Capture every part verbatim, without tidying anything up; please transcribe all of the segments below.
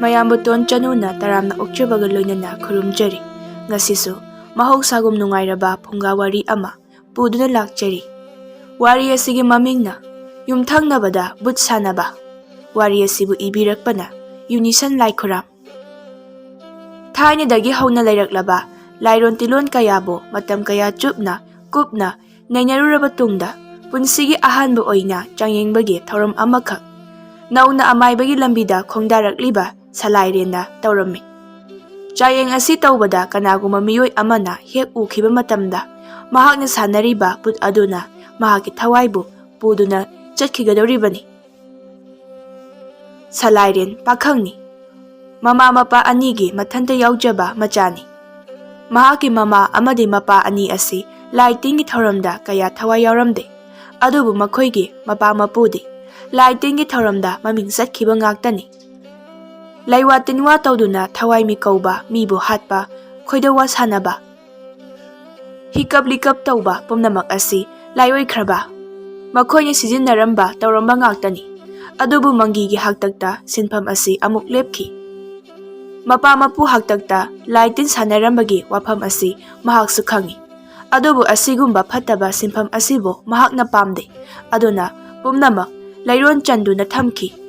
ꯃꯌꯥꯝꯕꯨ ꯇꯣꯟ ꯆꯅꯨꯅ ꯇꯔꯥꯝꯅ ꯑꯣꯛꯆꯕꯒ ꯂꯣꯏꯅꯅ ꯈꯨꯔꯨꯝꯖꯔꯤ꯫ ꯉꯁꯤꯁꯨ ꯃꯍꯧꯁꯥꯒꯨꯝ ꯅꯨꯡꯉꯥꯏꯔꯕ ꯐꯨꯡꯒꯥ ꯋꯥꯔꯤ ꯑꯃ ꯄꯨꯗꯨꯅ ꯂꯥꯛꯆꯔꯤ꯫ ꯋꯥꯔꯤ ꯑꯁꯤꯒꯤ ꯃꯃꯤꯡꯅ ꯌꯨꯝꯊꯪꯅꯕꯗ ꯕꯨꯠ ꯁꯥꯟꯅꯕ꯫ ꯋꯥꯔꯤ ꯑꯁꯤꯕꯨ ꯏꯕꯤꯔꯛꯄꯅ ꯌꯨꯅꯤꯁꯟ ꯂꯥꯏꯈꯨꯔꯥꯝ꯫ ꯊꯥꯏꯅꯗꯒꯤ ꯍꯧꯅ ꯂꯩꯔꯛꯂꯕ ꯂꯥꯏꯔꯣꯟ ꯇꯤꯂꯣꯟ ꯀꯌꯥꯕꯨ ꯃꯇꯝ ꯀꯌꯥ ꯆꯨꯞꯅ ꯀꯨꯞꯅ ꯅꯩꯅꯔꯨꯔꯕ ꯇꯨꯡꯗ, ꯄꯨꯟꯁꯤꯒꯤ ꯑꯍꯥꯟꯕ ꯑꯣꯏꯅ ꯆꯥꯡꯌꯦꯡꯕꯒꯤ ꯊꯧꯔꯝ ꯑꯃꯈꯛ ꯅꯧꯅ ꯑꯃꯥꯏꯕꯒꯤ ꯂꯝꯕꯤꯗ ꯈꯣꯡꯗꯥꯔꯛꯂꯤꯕ ꯁꯂꯥꯏꯔꯦꯟꯅ ꯇꯧꯔꯝꯃꯤ꯫ ꯆꯥꯡꯌꯦꯡ ꯑꯁꯤ ꯇꯧꯕꯗ ꯀꯅꯥꯒꯨꯝꯕ ꯃꯤꯑꯣꯏ ꯑꯃꯅ ꯍꯦꯛ ꯎꯈꯤꯕ ꯃꯇꯝꯗ, ꯃꯍꯥꯛꯅ ꯁꯥꯟꯅꯔꯤꯕ ꯕꯨꯠ ꯑꯗꯨꯅ ꯃꯍꯥꯛꯀꯤ ꯊꯋꯥꯏꯕꯨ ꯄꯨꯗꯨꯅ ꯆꯠꯈꯤꯒꯗꯧꯔꯤꯕꯅꯤ꯫ ꯁꯂꯥꯏꯔꯦꯟ ꯄꯥꯈꯪꯅꯤ꯫ ꯃꯃꯥ ꯃꯄꯥ ꯑꯅꯤꯒꯤ ꯃꯊꯟꯇ ꯌꯥꯎꯖꯕ ꯃꯆꯥꯅꯤ꯫ ꯃꯍꯥꯛꯀꯤ ꯃꯃꯥ ꯑꯃꯗꯤ ꯃꯄꯥ ꯑꯅꯤ ꯑꯁꯤ ꯂꯥꯏ ꯇꯤꯟꯒꯤ ꯊꯧꯔꯝꯗ ꯀꯌꯥ ꯊꯋꯥꯏ ꯌꯥꯎꯔꯝꯗꯦ꯫ ꯑꯗꯨꯕꯨ ꯃꯈꯣꯏꯒꯤ ꯃꯄꯥ ꯃꯄꯨꯗꯤ ꯂꯥꯏ ꯇꯤꯟꯒꯤ ꯊꯧꯔꯝꯗ ꯃꯃꯤꯡ ꯆꯠꯈꯤꯕ ꯉꯥꯛꯇꯅꯤ꯫ ꯂꯩꯋꯥ ꯇꯤꯟꯋꯥ ꯇꯧꯗꯨꯅ ꯊꯋꯥꯏ ꯃꯤꯀꯧꯕ, ꯃꯤꯕꯨ ꯍꯥꯠꯄ, ꯈꯣꯏꯗꯧꯋꯥ ꯁꯥꯟꯅꯕ, ꯍꯤꯀꯞ ꯂꯤꯀꯞ ꯇꯧꯕ ꯄꯨꯝꯅꯃꯛ ꯑꯁꯤ ꯂꯥꯏꯑꯣꯏꯈ꯭ꯔꯕ, ꯃꯈꯣꯏꯅ ꯁꯤꯖꯤꯟꯅꯔꯝꯕ ꯇꯧꯔꯝꯕ ꯉꯥꯛꯇꯅꯤ꯫ ꯑꯗꯨꯕꯨ ꯃꯪꯒꯤꯒꯤ ꯍꯥꯛꯇꯛꯇ ꯁꯤꯟꯐꯝ ꯑꯁꯤ ꯑꯃꯨꯛ ꯂꯦꯞꯈꯤ꯫ ꯃꯄꯥ ꯃꯄꯨ ꯍꯥꯛꯇꯛꯇ ꯂꯥꯏ ꯇꯤꯟ ꯁꯥꯟꯅꯔꯝꯕꯒꯤ ꯋꯥꯐꯝ ꯑꯁꯤ ꯃꯍꯥꯛꯁꯨ ꯈꯪꯏ꯫ ꯑꯗꯨꯕꯨ ꯑꯁꯤꯒꯨꯝꯕ ꯐꯠꯇꯕ ꯁꯤꯟꯐꯝ ꯑꯁꯤꯕꯨ ꯃꯍꯥꯛꯅ ꯄꯥꯝꯗꯦ꯫ ꯑꯗꯨꯅ ꯄꯨꯝꯅꯃꯛ ꯂꯩꯔꯣꯟ ꯆꯟꯗꯨꯅ ꯊꯝꯈꯤ꯫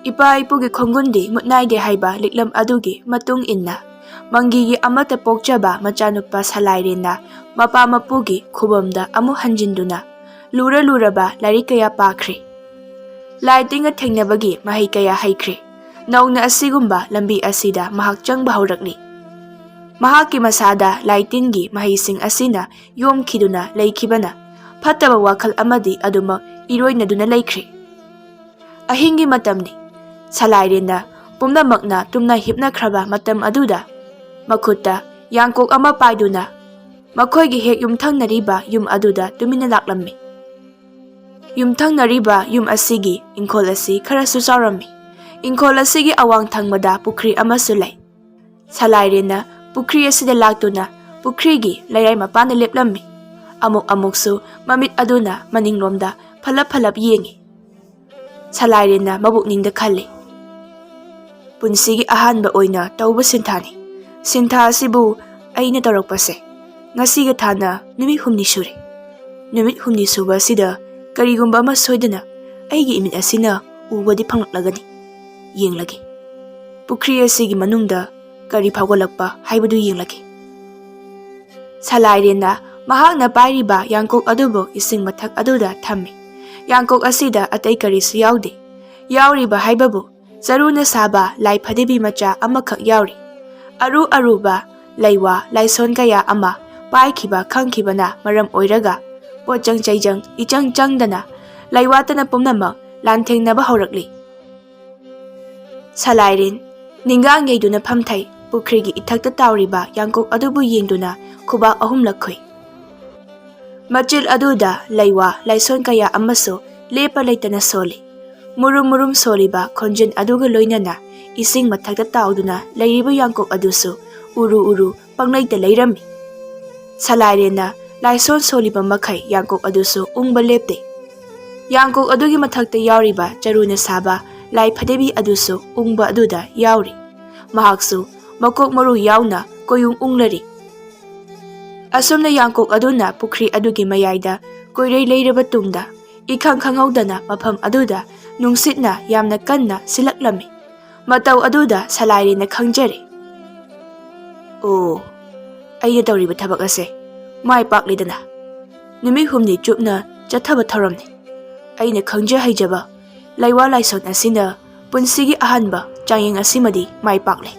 ꯏꯄꯥ ꯏꯄꯨꯒꯤ ꯈꯣꯡꯒꯨꯟꯗꯤ ꯃꯨꯠ ꯅꯥꯏꯗꯦ ꯍꯥꯏꯕ ꯂꯤꯛꯂꯝ ꯑꯗꯨꯒꯤ ꯃꯇꯨꯡ ꯏꯟꯅ, ꯃꯪꯒꯤꯒꯤ ꯑꯃꯠꯇ ꯄꯣꯛꯆꯕ ꯃꯆꯥꯅꯨꯄꯥ ꯁꯂꯥꯏꯔꯦꯟꯅ ꯃꯄꯥ ꯃꯄꯨꯒꯤ ꯈꯨꯕꯝꯗ ꯑꯃꯨꯛ ꯍꯟꯖꯤꯟꯗꯨꯅ ꯂꯨꯔ ꯂꯨꯔꯕ ꯂꯥꯏꯔꯤꯛ ꯀꯌꯥ ꯄꯥꯈ꯭ꯔꯦ꯫ ꯂꯥꯏ ꯇꯤꯟꯒ ꯊꯦꯡꯅꯕꯒꯤ ꯃꯍꯩ ꯀꯌꯥ ꯍꯩꯈ꯭ꯔꯦ꯫ ꯅꯧꯅ ꯑꯁꯤꯒꯨꯝꯕ ꯂꯝꯕꯤ ꯑꯁꯤꯗ ꯃꯍꯥꯛ ꯆꯪꯕ ꯍꯧꯔꯛꯂꯤ꯫ ꯃꯍꯥꯛꯀꯤ ꯃꯁꯥꯗ ꯂꯥꯏ ꯇꯤꯟꯒꯤ ꯃꯍꯩꯁꯤꯡ ꯑꯁꯤꯅ ꯌꯣꯝꯈꯤꯗꯨꯅ ꯂꯩꯈꯤꯕꯅ, ꯐꯠꯇꯕ ꯋꯥꯈꯜ ꯑꯃꯗꯤ ꯑꯗꯨꯃꯛ ꯏꯔꯣꯏꯅꯗꯨꯅ ꯂꯩꯈ꯭ꯔꯦ꯫ ꯑꯍꯤꯡꯒꯤ ꯃꯇꯝꯅꯤ꯫ ꯁꯂꯥꯏꯔꯦꯟꯅ ꯄꯨꯝꯅꯃꯛꯅ ꯇꯨꯝꯅ ꯍꯤꯞꯅꯈ꯭ꯔꯕ ꯃꯇꯝ ꯑꯗꯨꯗ, ꯃꯈꯨꯠꯇ ꯌꯥꯡꯀꯣꯛ ꯑꯃ ꯄꯥꯏꯗꯨꯅ ꯃꯈꯣꯏꯒꯤ ꯍꯦꯛ ꯌꯨꯝꯊꯪꯅꯔꯤꯕ ꯌꯨꯝ ꯑꯗꯨꯗ ꯇꯨꯃꯤꯟꯅ ꯂꯥꯛꯂꯝꯃꯤ꯫ ꯌꯨꯝꯊꯪꯅꯔꯤꯕ ꯌꯨꯝ ꯑꯁꯤꯒꯤ ꯏꯪꯈꯣꯜ ꯑꯁꯤ ꯈꯔꯁꯨ ꯆꯥꯎꯔꯝꯃꯤ꯫ ꯏꯪꯈꯣꯜ ꯑꯁꯤꯒꯤ ꯑꯋꯥꯡ ꯊꯪꯕꯗ ꯄꯨꯈ꯭ꯔꯤ ꯑꯃꯁꯨ ꯂꯩ꯫ ꯁꯂꯥꯏꯔꯦꯟꯅ ꯄꯨꯈ꯭ꯔꯤ ꯑꯁꯤꯗ ꯂꯥꯛꯇꯨꯅ ꯄꯨꯈ꯭ꯔꯤꯒꯤ ꯂꯩꯔꯥꯏ ꯃꯄꯥꯟꯗ ꯂꯦꯞꯂꯝꯃꯤ꯫ ꯑꯃꯨꯛ ꯑꯃꯨꯛꯁꯨ ꯃꯃꯤꯠ ꯑꯗꯨꯅ ꯃꯅꯤꯡꯂꯣꯝꯗ ꯐꯂꯞ ꯐꯂꯞ ꯌꯦꯡꯉꯤ꯫ ꯁꯂꯥꯏꯔꯦꯟꯅ ꯃꯕꯨꯛꯅꯤꯡꯗ ꯈꯜꯂꯤ, ꯄꯨꯟꯁꯤꯒꯤ ꯑꯍꯥꯟꯕ ꯑꯣꯏꯅ ꯇꯧꯕ ꯁꯤꯟꯊꯥꯅꯤ꯫ ꯁꯤꯟꯊꯥ ꯑꯁꯤꯕꯨ ꯑꯩꯅ ꯇꯧꯔꯛꯄꯁꯦ ꯉꯁꯤꯒ ꯊꯥꯅ ꯅꯨꯃꯤꯠ ꯍꯨꯝꯅꯤ ꯁꯨꯔꯦ꯫ ꯅꯨꯃꯤꯠ ꯍꯨꯝꯅꯤ ꯁꯨꯕ ꯑꯁꯤꯗ ꯀꯔꯤꯒꯨꯝꯕ ꯑꯃ ꯁꯣꯏꯗꯅ ꯑꯩꯒꯤ ꯏꯃꯤꯠ ꯑꯁꯤꯅ ꯎꯕꯗꯤ ꯐꯪꯂꯛꯂꯒꯅꯤ꯫ ꯌꯦꯡꯂꯒꯦ꯫ ꯄꯨꯈ꯭ꯔꯤ ꯑꯁꯤꯒꯤ ꯃꯅꯨꯡꯗ ꯀꯔꯤ ꯐꯥꯎꯒꯠꯂꯛꯄ ꯍꯥꯏꯕꯗꯨ ꯌꯦꯡꯂꯒꯦ꯫ ꯁꯂꯥꯏꯔꯦꯟꯅ ꯃꯍꯥꯛꯅ ꯄꯥꯏꯔꯤꯕ ꯌꯥꯡꯀꯣꯛ ꯑꯗꯨꯕꯨ ꯏꯁꯤꯡ ꯃꯊꯛ ꯑꯗꯨꯗ ꯊꯝꯃꯤ꯫ ꯌꯥꯡꯀꯣꯛ ꯑꯁꯤꯗ ꯑꯇꯩ ꯀꯔꯤꯁꯨ ꯌꯥꯎꯗꯦ꯫ ꯌꯥꯎꯔꯤꯕ ꯍꯥꯏꯕꯕꯨ ꯆꯔꯨꯅ ꯁꯥꯕ ꯂꯥꯏ ꯐꯗꯤꯕꯤ ꯃꯆꯥ ꯑꯃꯈꯛ ꯌꯥꯎꯔꯤ꯫ ꯑꯔꯨ ꯑꯔꯨꯕ ꯂꯩꯋꯥ ꯂꯥꯏꯁꯣꯟ ꯀꯌꯥ ꯑꯃ ꯄꯥꯏꯈꯤꯕ ꯈꯪꯈꯤꯕꯅ ꯃꯔꯝ ꯑꯣꯏꯔꯒ ꯄꯣꯠꯆꯪ ꯆꯩꯖꯪ ꯏꯆꯪ ꯆꯪꯗꯅ ꯂꯩꯋꯥꯇꯅ ꯄꯨꯝꯅꯃꯛ ꯂꯥꯟꯊꯦꯡꯅꯕ ꯍꯧꯔꯛꯂꯤ꯫ ꯁꯂꯥꯏꯔꯦꯟ ꯅꯤꯡꯒꯥꯡ ꯌꯩꯗꯨꯅ ꯐꯝꯊꯩ꯫ ꯄꯨꯈ꯭ꯔꯤꯒꯤ ꯏꯊꯛꯇ ꯇꯥꯎꯔꯤꯕ ꯌꯥꯡꯀꯣꯛ ꯑꯗꯨꯕꯨ ꯌꯦꯡꯗꯨꯅ ꯈꯨꯕꯥꯛ ꯑꯍꯨꯝꯂꯛ ꯈꯨꯏ꯫ ꯃꯆꯤꯜ ꯑꯗꯨꯗ ꯂꯩꯋꯥ ꯂꯥꯏꯁꯣꯟ ꯀꯌꯥ ꯑꯃꯁꯨ ꯂꯦꯞꯄ ꯂꯩꯇꯅ ꯁꯣꯜꯂꯤ꯫ ꯃꯨꯔꯨꯝ ꯃꯨꯔꯨꯝ ꯁꯣꯜꯂꯤꯕ ꯈꯣꯟꯖꯦꯜ ꯑꯗꯨꯒ ꯂꯣꯏꯅꯅ ꯏꯁꯤꯡ ꯃꯊꯛꯇ ꯇꯥꯎꯗꯨꯅ ꯂꯩꯔꯤꯕ ꯌꯥꯡꯀꯣꯛ ꯑꯗꯨꯁꯨ ꯎꯔꯨ ꯎꯔꯨ ꯄꯪꯂꯩꯇ ꯂꯩꯔꯝꯃꯤ꯫ ꯁꯂꯥꯏꯔꯦꯟꯅ ꯂꯥꯏꯁꯣꯟ ꯁꯣꯜꯂꯤꯕ ꯃꯈꯩ ꯌꯥꯡꯀꯣꯛ ꯑꯗꯨꯁꯨ ꯎꯪꯕ ꯂꯦꯞꯇꯦ꯫ ꯌꯥꯡꯀꯣꯛ ꯑꯗꯨꯒꯤ ꯃꯊꯛꯇ ꯌꯥꯎꯔꯤꯕ ꯆꯔꯨꯅ ꯁꯥꯕ ꯂꯥꯏ ꯐꯗꯤꯕꯤ ꯑꯗꯨꯁꯨ ꯎꯪꯕ ꯑꯗꯨꯗ ꯌꯥꯎꯔꯤ꯫ ꯃꯍꯥꯛꯁꯨ ꯃꯀꯣꯛ ꯃꯔꯨ ꯌꯥꯎꯅ ꯀꯣꯌꯨꯡ ꯎꯪꯂꯔꯤ꯫ ꯑꯁꯨꯝꯅ ꯌꯥꯡꯀꯣꯛ ꯑꯗꯨꯅ ꯄꯨꯈ꯭ꯔꯤ ꯑꯗꯨꯒꯤ ꯃꯌꯥꯏꯗ ꯀꯣꯏꯔꯩ ꯂꯩꯔꯕ ꯇꯨꯡꯗ, ꯏꯈꯪ ꯈꯪꯍꯧꯗꯅ ꯃꯐꯝ ꯑꯗꯨꯗ ꯅꯨꯡꯁꯤꯠꯅ ꯌꯥꯝꯅ ꯀꯟꯅ ꯁꯤꯜꯂꯛꯂꯝꯃꯤ꯫ ꯃꯇꯧ ꯑꯗꯨꯗ ꯁꯂꯥꯏꯔꯦꯟꯅ ꯈꯪꯖꯔꯦ꯫ ꯑꯣ, ꯑꯩꯅ ꯇꯧꯔꯤꯕ ꯊꯕꯛ ꯑꯁꯦ ꯃꯥꯏ ꯄꯥꯛꯂꯦꯗꯅ꯫ ꯅꯨꯃꯤꯠ ꯍꯨꯝꯅꯤ ꯆꯨꯞꯅ ꯆꯠꯊꯕ ꯊꯧꯔꯝꯅꯤ꯫ ꯑꯩꯅ ꯈꯪꯖ ꯍꯩꯖꯕ ꯂꯩꯋꯥ ꯂꯥꯏꯁꯣꯟ ꯑꯁꯤꯅ ꯄꯨꯟꯁꯤꯒꯤ ꯑꯍꯥꯟꯕ ꯆꯥꯡꯌꯦꯡ ꯑꯁꯤꯃꯗꯤ ꯃꯥꯏ ꯄꯥꯛꯂꯦ꯫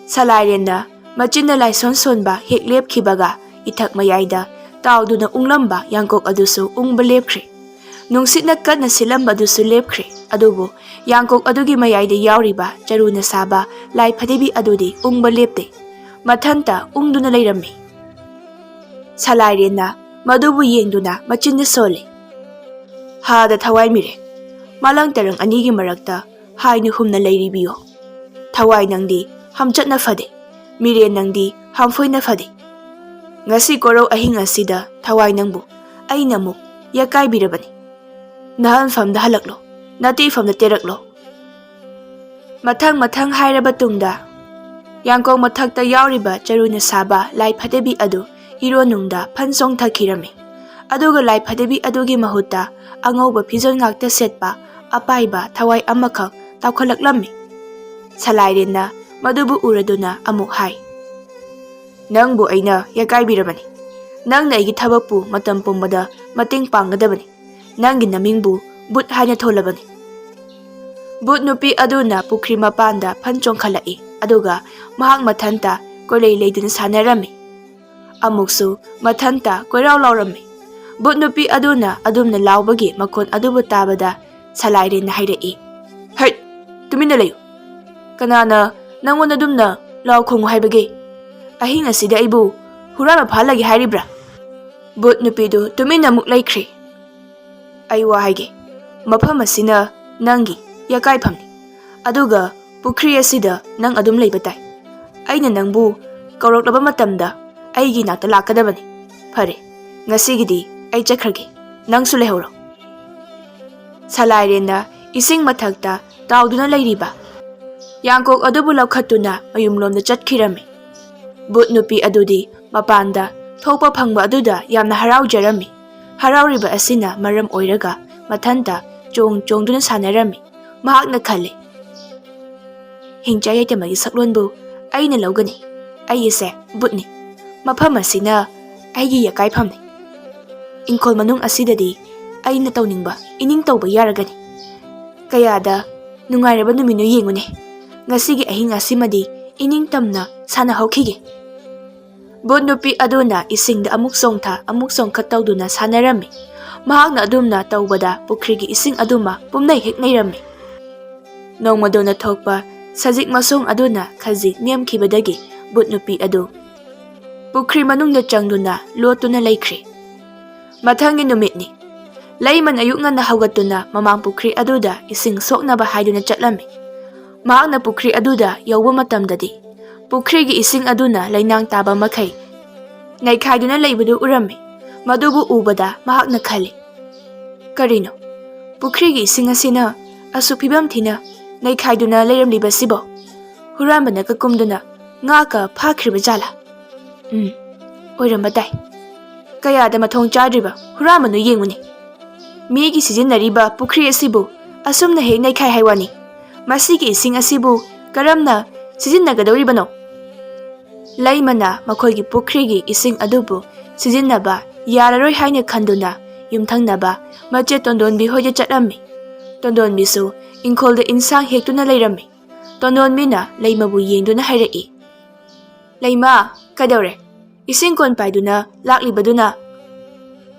ꯁꯂꯥꯏꯔꯦꯟꯅ ꯃꯆꯤꯟꯅ ꯂꯥꯏꯁꯣꯟ ꯁꯣꯟꯕ ꯍꯦꯛ ꯂꯦꯞꯈꯤꯕꯒ, ꯏꯊꯛ ꯃꯌꯥꯏꯗ ꯇꯥꯎꯗꯨꯅ ꯎꯪꯂꯝꯕ ꯌꯥꯡꯀꯣꯛ ꯑꯗꯨꯁꯨ ꯎꯪꯕ ꯂꯦꯞꯈ꯭ꯔꯦ꯫ ꯅꯨꯡꯁꯤꯠꯅ ꯀꯟꯅ ꯁꯤꯠꯂꯝꯕ ꯑꯗꯨꯁꯨ ꯂꯦꯞꯈ꯭ꯔꯦ꯫ ꯑꯗꯨꯕꯨ ꯌꯥꯡꯀꯣꯛ ꯑꯗꯨꯒꯤ ꯃꯌꯥꯏꯗ ꯌꯥꯎꯔꯤꯕ ꯆꯔꯨꯅ ꯁꯥꯕ ꯂꯥꯏ ꯐꯗꯤꯕꯤ ꯑꯗꯨꯗꯤ ꯎꯪꯕ ꯂꯦꯞꯇꯦ꯫ ꯃꯊꯟꯇ ꯎꯪꯗꯨꯅ ꯂꯩꯔꯝꯃꯤ꯫ ꯁꯂꯥꯏꯔꯦꯟꯅ ꯃꯗꯨꯕꯨ ꯌꯦꯡꯗꯨꯅ ꯃꯆꯤꯟꯗ ꯁꯣꯜꯂꯤ꯫ ꯍꯥꯗ ꯊꯋꯥꯏ ꯃꯤꯔꯦꯟ, ꯃꯥꯂꯪ ꯇꯔꯪ ꯑꯅꯤꯒꯤ ꯃꯔꯛꯇ ꯍꯥꯏꯅ ꯍꯨꯝꯅ ꯂꯩꯔꯤꯕꯤꯌꯣ꯫ ꯊꯋꯥꯏ ꯅꯪꯗꯤ ꯍꯝꯆꯠꯅ ꯐꯗꯦ, ꯃꯤꯔꯦꯟ ꯅꯪꯗꯤ ꯍꯝꯐꯣꯏꯅ ꯐꯗꯦ꯫ ꯉꯁꯤ ꯀꯣꯔꯧ ꯑꯍꯤꯡ ꯑꯁꯤꯗ ꯊꯋꯥꯏ ꯅꯪꯕꯨ ꯑꯩꯅ ꯑꯃꯨꯛ ꯌꯦꯛꯀꯥꯏꯕꯤꯔꯕꯅꯤ꯫ ꯅꯍꯟꯐꯝꯗ ꯍꯜꯂꯛꯂꯣ, ꯅꯇꯦꯐꯝꯗ ꯇꯦꯔꯛꯂꯣ꯫ ꯃꯊꯪ ꯃꯊꯪ ꯍꯥꯏꯔꯕ ꯇꯨꯡꯗ, ꯌꯥꯡꯀꯣꯛ ꯃꯊꯛꯇ ꯌꯥꯎꯔꯤꯕ ꯆꯔꯨꯅ ꯁꯥꯕ ꯂꯥꯏ ꯐꯗꯤꯕꯤ ꯑꯗꯨ ꯏꯔꯣꯟꯅꯨꯡꯗ ꯐꯟ ꯆꯣꯡꯊꯈꯤꯔꯝꯃꯤ꯫ ꯑꯗꯨꯒ ꯂꯥꯏ ꯐꯗꯤꯕꯤ ꯑꯗꯨꯒꯤ ꯃꯍꯨꯠꯇ ꯑꯉꯧꯕ ꯐꯤꯖꯣꯜ ꯉꯥꯛꯇ ꯁꯦꯠꯄ ꯑꯄꯥꯏꯕ ꯊꯋꯥꯏ ꯑꯃꯈꯛ ꯇꯥꯎꯈꯠꯂꯛꯂꯝꯃꯤ꯫ ꯁꯂꯥꯏꯔꯦꯟꯅ ꯃꯗꯨꯕꯨ ꯎꯔꯗꯨꯅ ꯑꯃꯨꯛ ꯍꯥꯏ, "ꯅꯪꯕꯨ ꯑꯩꯅ ꯌꯥꯀꯥꯏꯕꯤꯔꯕꯅꯤ꯫ ꯅꯪꯅ ꯑꯩꯒꯤ ꯊꯕꯛꯄꯨ ꯃꯇꯝ ꯄꯨꯝꯕꯗ ꯃꯇꯦꯡ ꯄꯥꯡꯒꯗꯕꯅꯤ꯫ ꯅꯪꯒꯤ ꯅꯃꯤꯡꯕꯨ ꯕꯨꯠ ꯍꯥꯏꯅ ꯊꯣꯜꯂꯕꯅꯤ꯫" ꯕꯨꯠ ꯅꯨꯄꯤ ꯑꯗꯨꯅ ꯄꯨꯈ꯭ꯔꯤ ꯃꯄꯥꯟꯗ ꯐꯟ ꯆꯣꯡꯈꯠꯂꯛꯏ, ꯑꯗꯨꯒ ꯃꯍꯥꯛ ꯃꯊꯟꯇ ꯀꯣꯏꯂꯩ ꯂꯩꯗꯨꯅ ꯁꯥꯟꯅꯔꯝꯃꯤ꯫ ꯑꯃꯨꯛꯁꯨ ꯃꯊꯟꯇ ꯀꯣꯏꯔꯥꯎ ꯂꯥꯎꯔꯝꯃꯤ꯫ ꯕꯨꯠ ꯅꯨꯄꯤ ꯑꯗꯨꯅ ꯑꯗꯨꯝꯅ ꯂꯥꯎꯕꯒꯤ ꯃꯈꯣꯟ ꯑꯗꯨꯕꯨ ꯇꯥꯕꯗ ꯁꯂꯥꯏꯔꯦꯟꯅ ꯍꯥꯏꯔꯛꯏ, "ꯍꯩꯠ! ꯇꯨꯃꯤꯟꯅ ꯂꯩꯌꯨ꯫ ꯀꯅꯥꯅ ꯅꯪꯉꯣꯟꯗ ꯑꯗꯨꯝꯅ ꯂꯥꯎ ꯈꯣꯡꯉꯨ ꯍꯥꯏꯕꯒꯦ? ꯑꯍꯤꯡ ꯑꯁꯤꯗ ꯑꯩꯕꯨ ꯍꯨꯔꯥꯟꯕ ꯐꯥꯍꯜꯂꯒꯦ ꯍꯥꯏꯔꯤꯕ꯭ꯔꯥ?" ꯕꯨꯠ ꯅꯨꯄꯤꯗꯨ ꯇꯨꯃꯤꯟꯅ ꯑꯃꯨꯛ ꯂꯩꯈ꯭ꯔꯦ꯫ "ꯑꯩ ꯋꯥ ꯍꯥꯏꯒꯦ, ꯃꯐꯝ ꯑꯁꯤꯅ ꯅꯪꯒꯤ ꯌꯥꯀꯥꯏꯐꯝꯅꯤ, ꯑꯗꯨꯒ ꯄꯨꯈ꯭ꯔꯤ ꯑꯁꯤꯗ ꯅꯪ ꯑꯗꯨꯝ ꯂꯩꯕ ꯇꯥꯏ꯫ ꯑꯩꯅ ꯅꯪꯕꯨ ꯀꯧꯔꯛꯂꯕ ꯃꯇꯝꯗ ꯑꯩꯒꯤ ꯅꯥꯛꯇ ꯂꯥꯛꯀꯗꯕꯅꯤ꯫ ꯐꯔꯦ, ꯉꯁꯤꯒꯤꯗꯤ ꯑꯩ ꯆꯠꯈ꯭ꯔꯒꯦ, ꯅꯪꯁꯨ ꯂꯩꯍꯧꯔꯣ꯫" ꯁꯂꯥꯏꯔꯦꯟꯅ ꯏꯁꯤꯡ ꯃꯊꯛꯇ ꯇꯥꯎꯗꯨꯅ ꯂꯩꯔꯤꯕ ꯌꯥꯡꯀꯣꯛ ꯑꯗꯨꯕꯨ ꯂꯧꯈꯠꯇꯨꯅ ꯃꯌꯨꯝꯂꯣꯝꯗ ꯆꯠꯈꯤꯔꯝꯃꯤ꯫ ꯕꯨꯠ ꯅꯨꯄꯤ ꯑꯗꯨꯗꯤ ꯃꯄꯥꯟꯗ ꯊꯣꯛꯄ ꯐꯪꯕ ꯑꯗꯨꯗ ꯌꯥꯝꯅ ꯍꯔꯥꯎꯖꯔꯝꯃꯤ꯫ ꯍꯔꯥꯎꯔꯤꯕ ꯑꯁꯤꯅ ꯃꯔꯝ ꯑꯣꯏꯔꯒ ꯃꯊꯟꯇ ꯆꯣꯡ ꯆꯣꯡꯗꯨꯅ ꯁꯥꯟꯅꯔꯝꯃꯤ꯫ ꯃꯍꯥꯛꯅ ꯈꯜꯂꯤ, "ꯍꯤꯡꯆꯥꯏ ꯌꯥꯏꯇꯃꯒꯤ ꯁꯛꯂꯣꯟꯕꯨ ꯑꯩꯅ ꯂꯧꯒꯅꯤ꯫ ꯑꯩꯒꯤꯁꯦ ꯕꯨꯠꯅꯤ꯫ ꯃꯐꯝ ꯑꯁꯤꯅ ꯑꯩꯒꯤ ꯌꯥꯀꯥꯏꯐꯝꯅꯤ꯫ ꯏꯪꯈꯣꯜ ꯃꯅꯨꯡ ꯑꯁꯤꯗꯗꯤ ꯑꯩꯅ ꯇꯧꯅꯤꯡꯕ ꯏꯅꯤꯡ ꯇꯧꯕ ꯌꯥꯔꯒꯅꯤ꯫ ꯀꯌꯥꯗ ꯅꯨꯡꯉꯥꯏꯔꯕ ꯅꯨꯃꯤꯠꯅꯣ ꯌꯦꯡꯉꯨꯅꯦ꯫ ꯉꯁꯤꯒꯤ ꯑꯍꯤꯡ ꯑꯁꯤꯃꯗꯤ ꯏꯅꯤꯡꯇꯝꯅ ꯁꯥꯟꯅꯍꯧꯈꯤꯒꯦ꯫" ꯕꯨꯠ ꯅꯨꯄꯤ ꯑꯗꯨꯅ ꯏꯁꯤꯡꯗ ꯑꯃꯨꯛ ꯆꯣꯡꯊ ꯑꯃꯨꯛ ꯆꯣꯡꯈꯠ ꯇꯧꯗꯨꯅ ꯁꯥꯟꯅꯔꯝꯃꯤ꯫ ꯃꯍꯥꯛꯅ ꯑꯗꯨꯝꯅ ꯇꯧꯕꯗ ꯄꯨꯈ꯭ꯔꯤꯒꯤ ꯏꯁꯤꯡ ꯑꯗꯨꯃ ꯄꯨꯝꯅꯩ ꯍꯦꯛ ꯅꯩꯔꯝꯃꯤ꯫ ꯅꯣꯡꯃꯗꯧꯅ ꯊꯣꯛꯄ ꯁꯖꯤꯛ ꯃꯁꯣꯡ ꯑꯗꯨꯅ ꯈꯖꯤꯛ ꯅꯦꯝꯈꯤꯕꯗꯒꯤ ꯕꯨꯠ ꯅꯨꯄꯤ ꯑꯗꯨ ꯄꯨꯈ꯭ꯔꯤ ꯃꯅꯨꯡꯗ ꯆꯪꯗꯨꯅ ꯂꯣꯠꯇꯨꯅ ꯂꯩꯈ꯭ꯔꯦ꯫ ꯃꯊꯪꯒꯤ ꯅꯨꯃꯤꯠꯅꯤ꯫ ꯂꯩꯃꯟ ꯑꯌꯨꯛ ꯉꯟꯅ ꯍꯧꯒꯠꯇꯨꯅ ꯃꯃꯥꯡ ꯄꯨꯈ꯭ꯔꯤ ꯑꯗꯨꯗ ꯏꯁꯤꯡ ꯁꯣꯛꯅꯕ ꯍꯥꯏꯗꯨꯅ ꯆꯠꯂꯝꯃꯤ꯫ ꯃꯍꯥꯛꯅ ꯄꯨꯈ꯭ꯔꯤ ꯑꯗꯨꯗ ꯌꯧꯕ ꯃꯇꯝꯗꯗꯤ ꯄꯨꯈ꯭ꯔꯤꯒꯤ ꯏꯁꯤꯡ ꯑꯗꯨꯅ ꯂꯩꯅꯥꯡ ꯇꯥꯕ ꯃꯈꯩ ꯅꯩꯈꯥꯏꯗꯨꯅ ꯂꯩꯕꯗꯨ ꯎꯔꯝꯃꯤ꯫ ꯃꯗꯨꯕꯨ ꯎꯕꯗ ꯃꯍꯥꯛꯅ ꯈꯜꯂꯤ, "ꯀꯔꯤꯅꯣ? ꯄꯨꯈ꯭ꯔꯤꯒꯤ ꯏꯁꯤꯡ ꯑꯁꯤꯅ ꯑꯁꯨꯛ ꯐꯤꯕꯝ ꯊꯤꯅ ꯅꯩꯈꯥꯏꯗꯨꯅ ꯂꯩꯔꯝꯂꯤꯕꯁꯤꯕꯣ? ꯍꯨꯔꯥꯟꯕꯅ ꯀꯛꯀꯨꯝꯗꯨꯅ ꯉꯥꯀ ꯐꯥꯈ꯭ꯔꯤꯕ ꯖꯥꯠꯂꯥ? ꯎꯝ, ꯑꯣꯏꯔꯝꯕ ꯇꯥꯏ꯫ ꯀꯌꯥꯗ ꯃꯊꯣꯡ ꯆꯥꯗ꯭ꯔꯤꯕ ꯍꯨꯔꯥꯟꯕꯅꯣ ꯌꯦꯡꯉꯨꯅꯦ꯫ ꯃꯤꯒꯤ ꯁꯤꯖꯤꯟꯅꯔꯤꯕ ꯄꯨꯈ꯭ꯔꯤ ꯑꯁꯤꯕꯨ ꯑꯁꯨꯝꯅ ꯍꯦꯛ ꯅꯩꯈꯥꯏ ꯍꯥꯏ ꯋꯥꯅꯤ꯫ ꯃꯁꯤꯒꯤ ꯏꯁꯤꯡ ꯑꯁꯤꯕꯨ ꯀꯔꯝꯅ ꯁꯤꯖꯤꯟꯅꯒꯗꯧꯔꯤꯕꯅꯣ? ꯂꯩꯃꯅ ꯃꯈꯣꯏꯒꯤ ꯄꯨꯈ꯭ꯔꯤꯒꯤ ꯏꯁꯤꯡ ꯑꯗꯨꯕꯨ ꯁꯤꯖꯤꯟꯅꯕ ꯌꯥꯔꯔꯣꯏ ꯍꯥꯏꯅ ꯈꯟꯗꯨꯅ ꯌꯨꯝꯊꯪꯅꯕ ꯃꯆꯦ ꯇꯣꯟꯗꯣꯟꯕꯤ ꯍꯣꯏꯗ ꯆꯠꯂꯝꯃꯤ꯫ ꯇꯣꯟꯗꯣꯟꯕꯤꯁꯨ ꯏꯪꯈꯣꯜꯗ ꯏꯟꯁꯥꯡ ꯍꯦꯛꯇꯨꯅ ꯂꯩꯔꯝꯃꯤ꯫ ꯇꯣꯟꯗꯣꯟꯕꯤꯅ ꯂꯩꯃꯕꯨ ꯌꯦꯡꯗꯨꯅ ꯍꯥꯏꯔꯛꯏ, "ꯂꯩꯃ, ꯀꯩꯗꯧꯔꯦ? ꯏꯁꯤꯡ ꯀꯣꯟ ꯄꯥꯏꯗꯨꯅ ꯂꯥꯛꯂꯤꯕꯗꯨꯅ?"